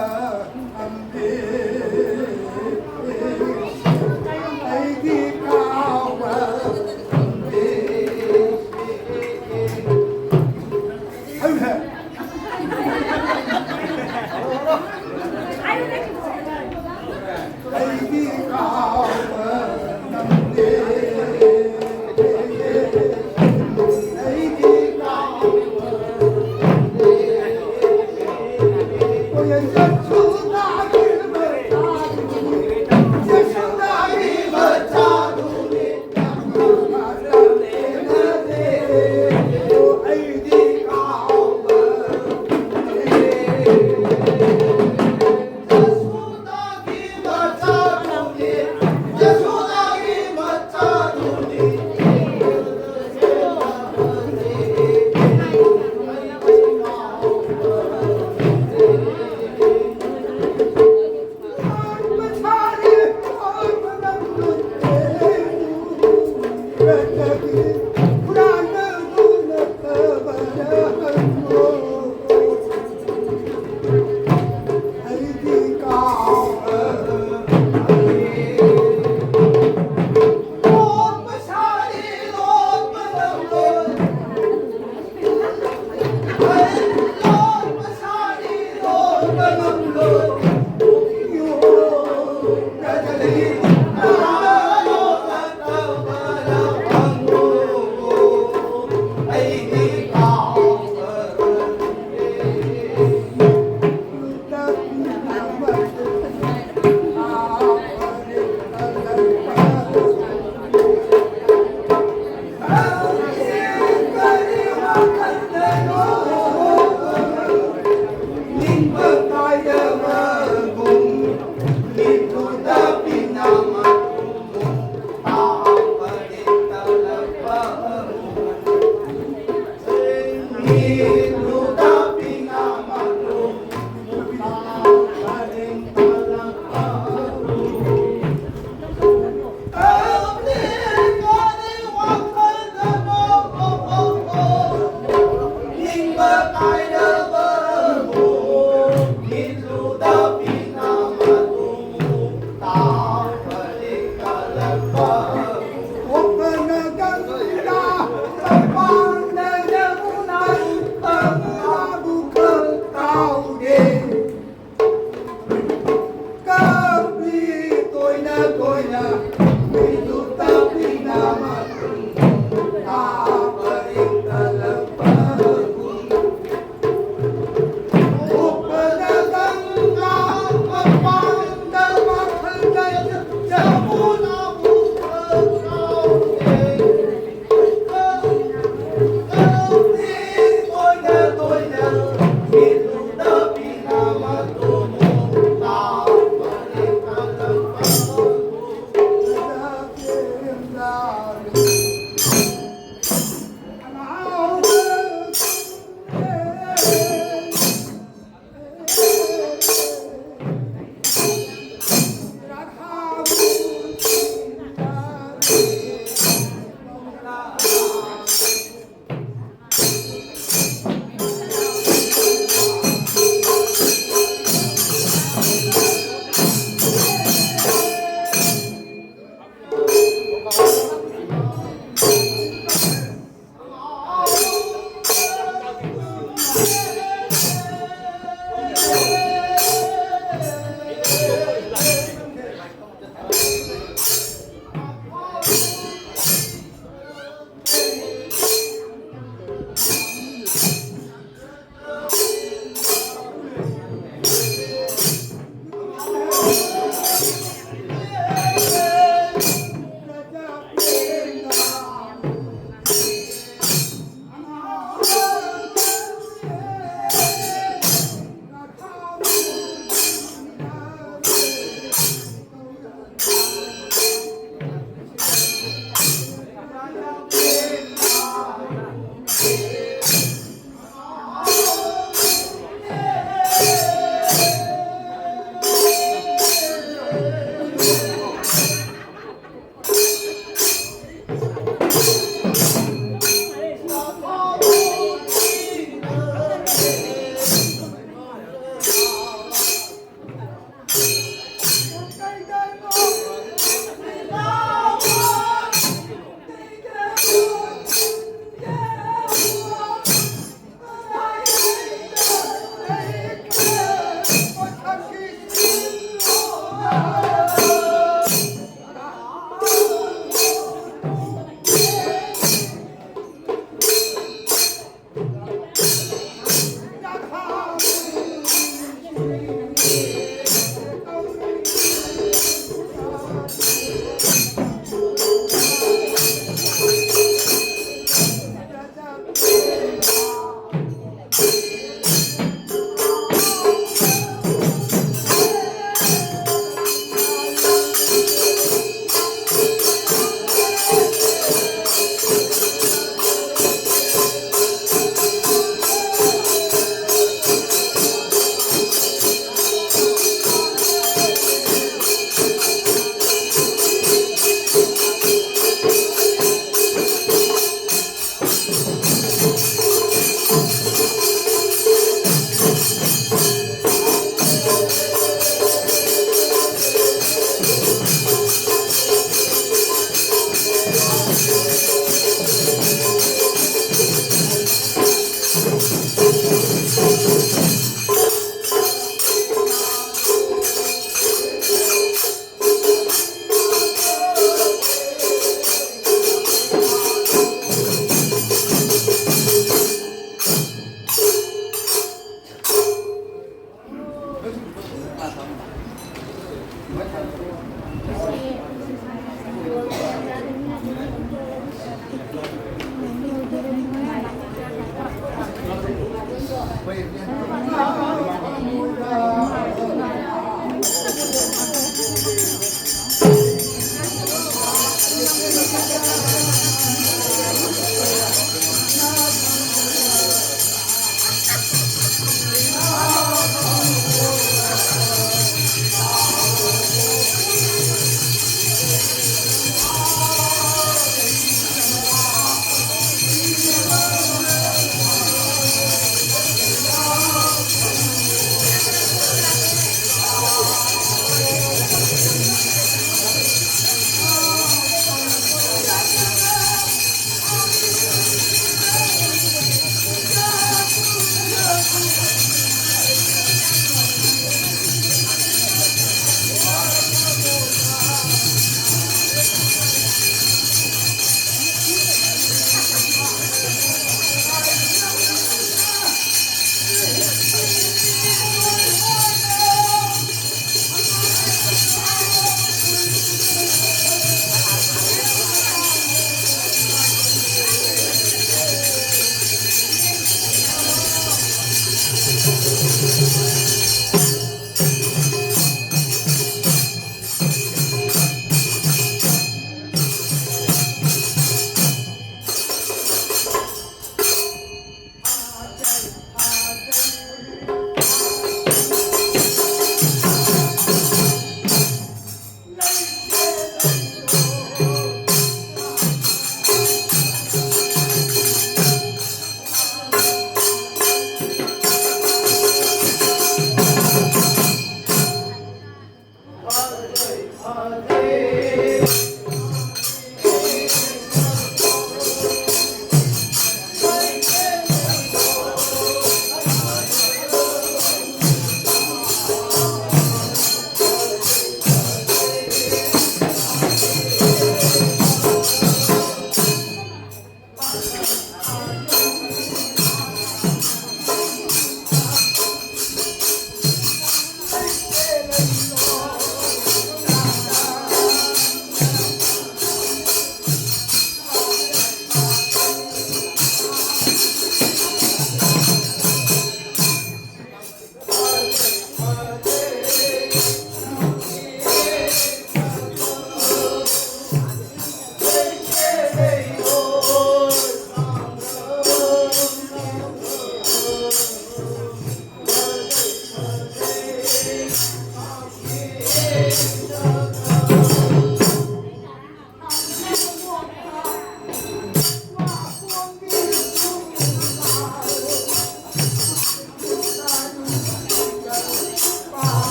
ꯉꯝꯗꯦ, ꯑꯩꯗꯤ ꯀꯥꯎꯕ ꯉꯝꯗꯦ꯫ ꯍꯧ ꯍꯦ꯫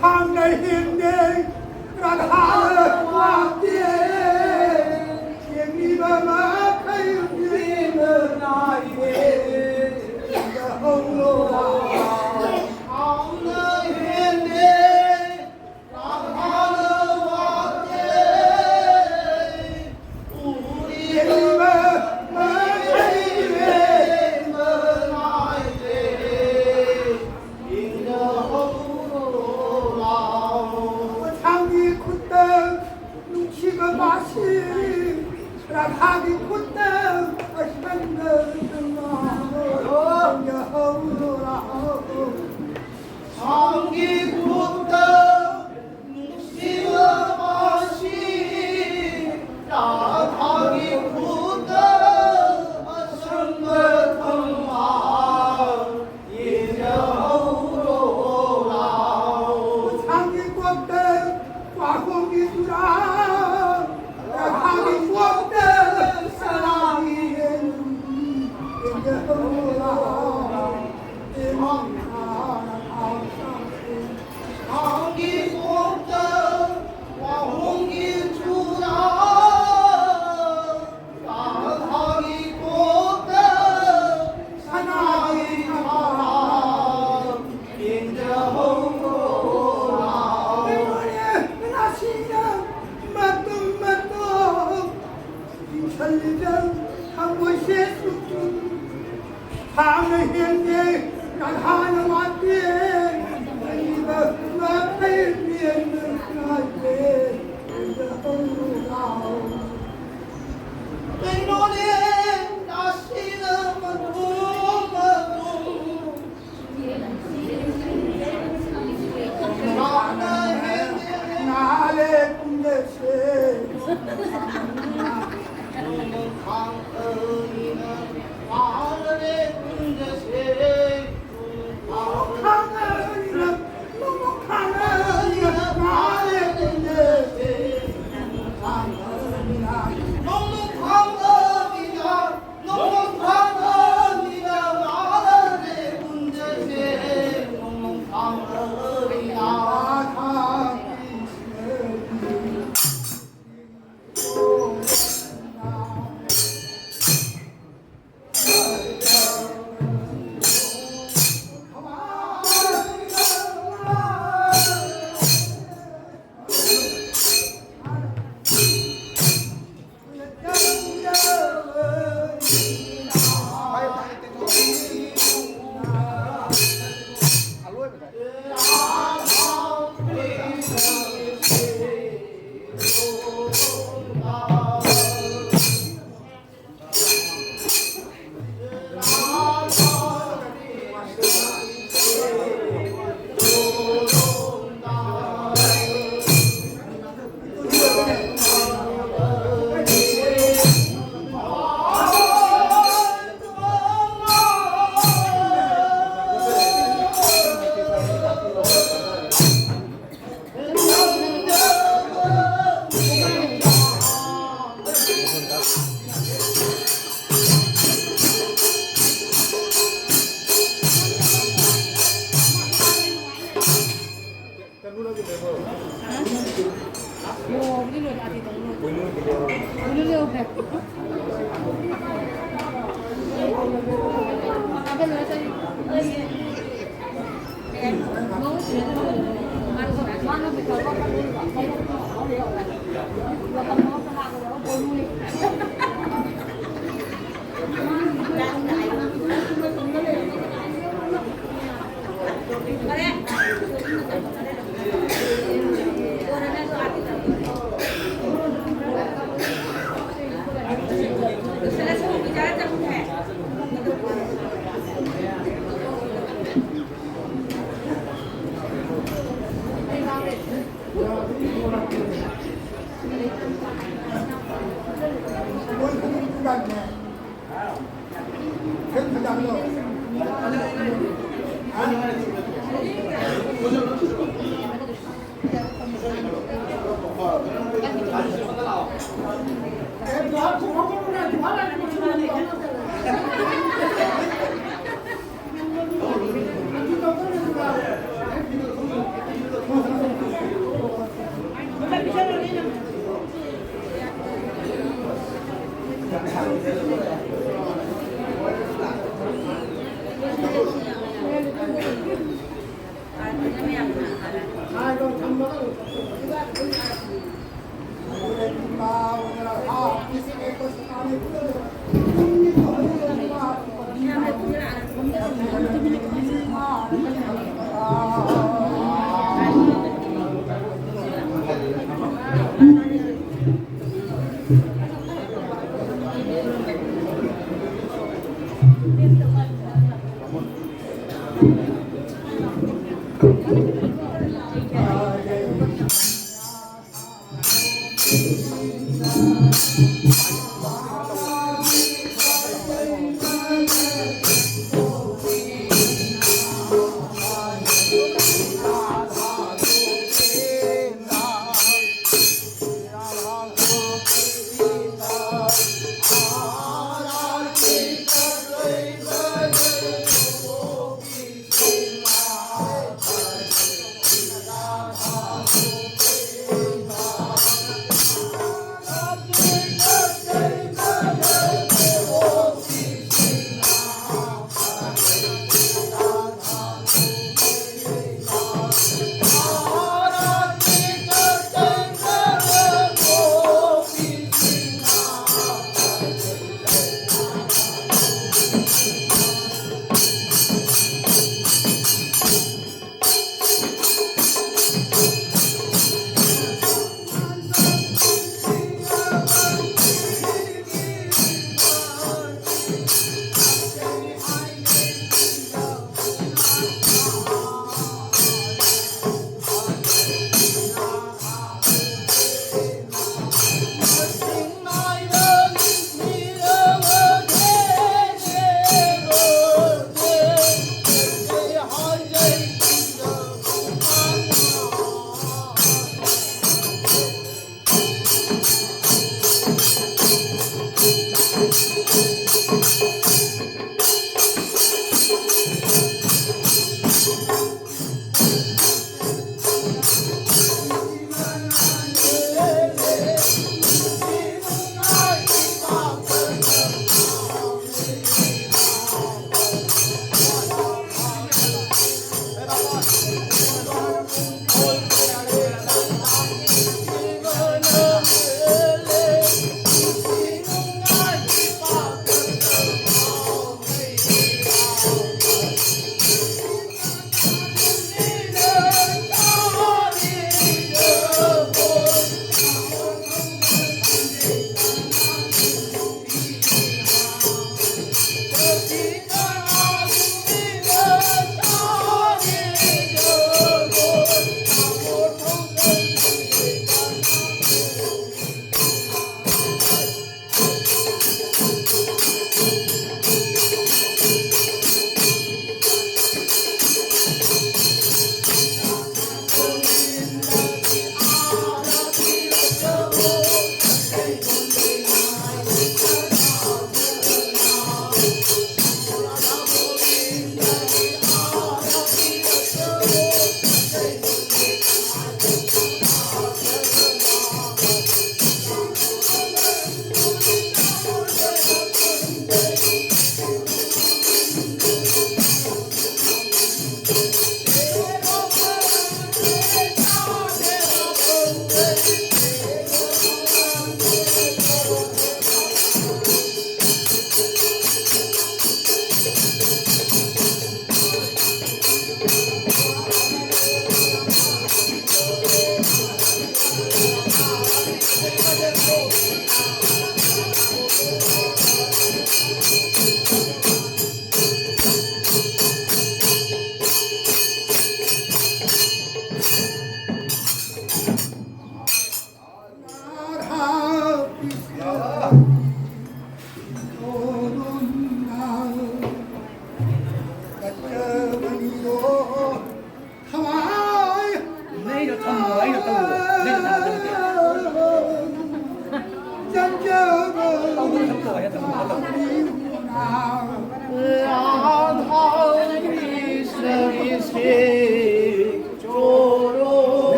ꯁꯥꯡꯅ ꯍꯤꯡꯗꯦ ꯔꯥꯙꯥꯅ ꯋꯥꯗꯦ꯫ ꯌꯦꯡꯂꯤꯕ ꯃꯈꯩ ꯌꯦꯡꯕ ꯅꯥꯏꯗꯦ꯫ ꯍꯧꯔꯣ꯫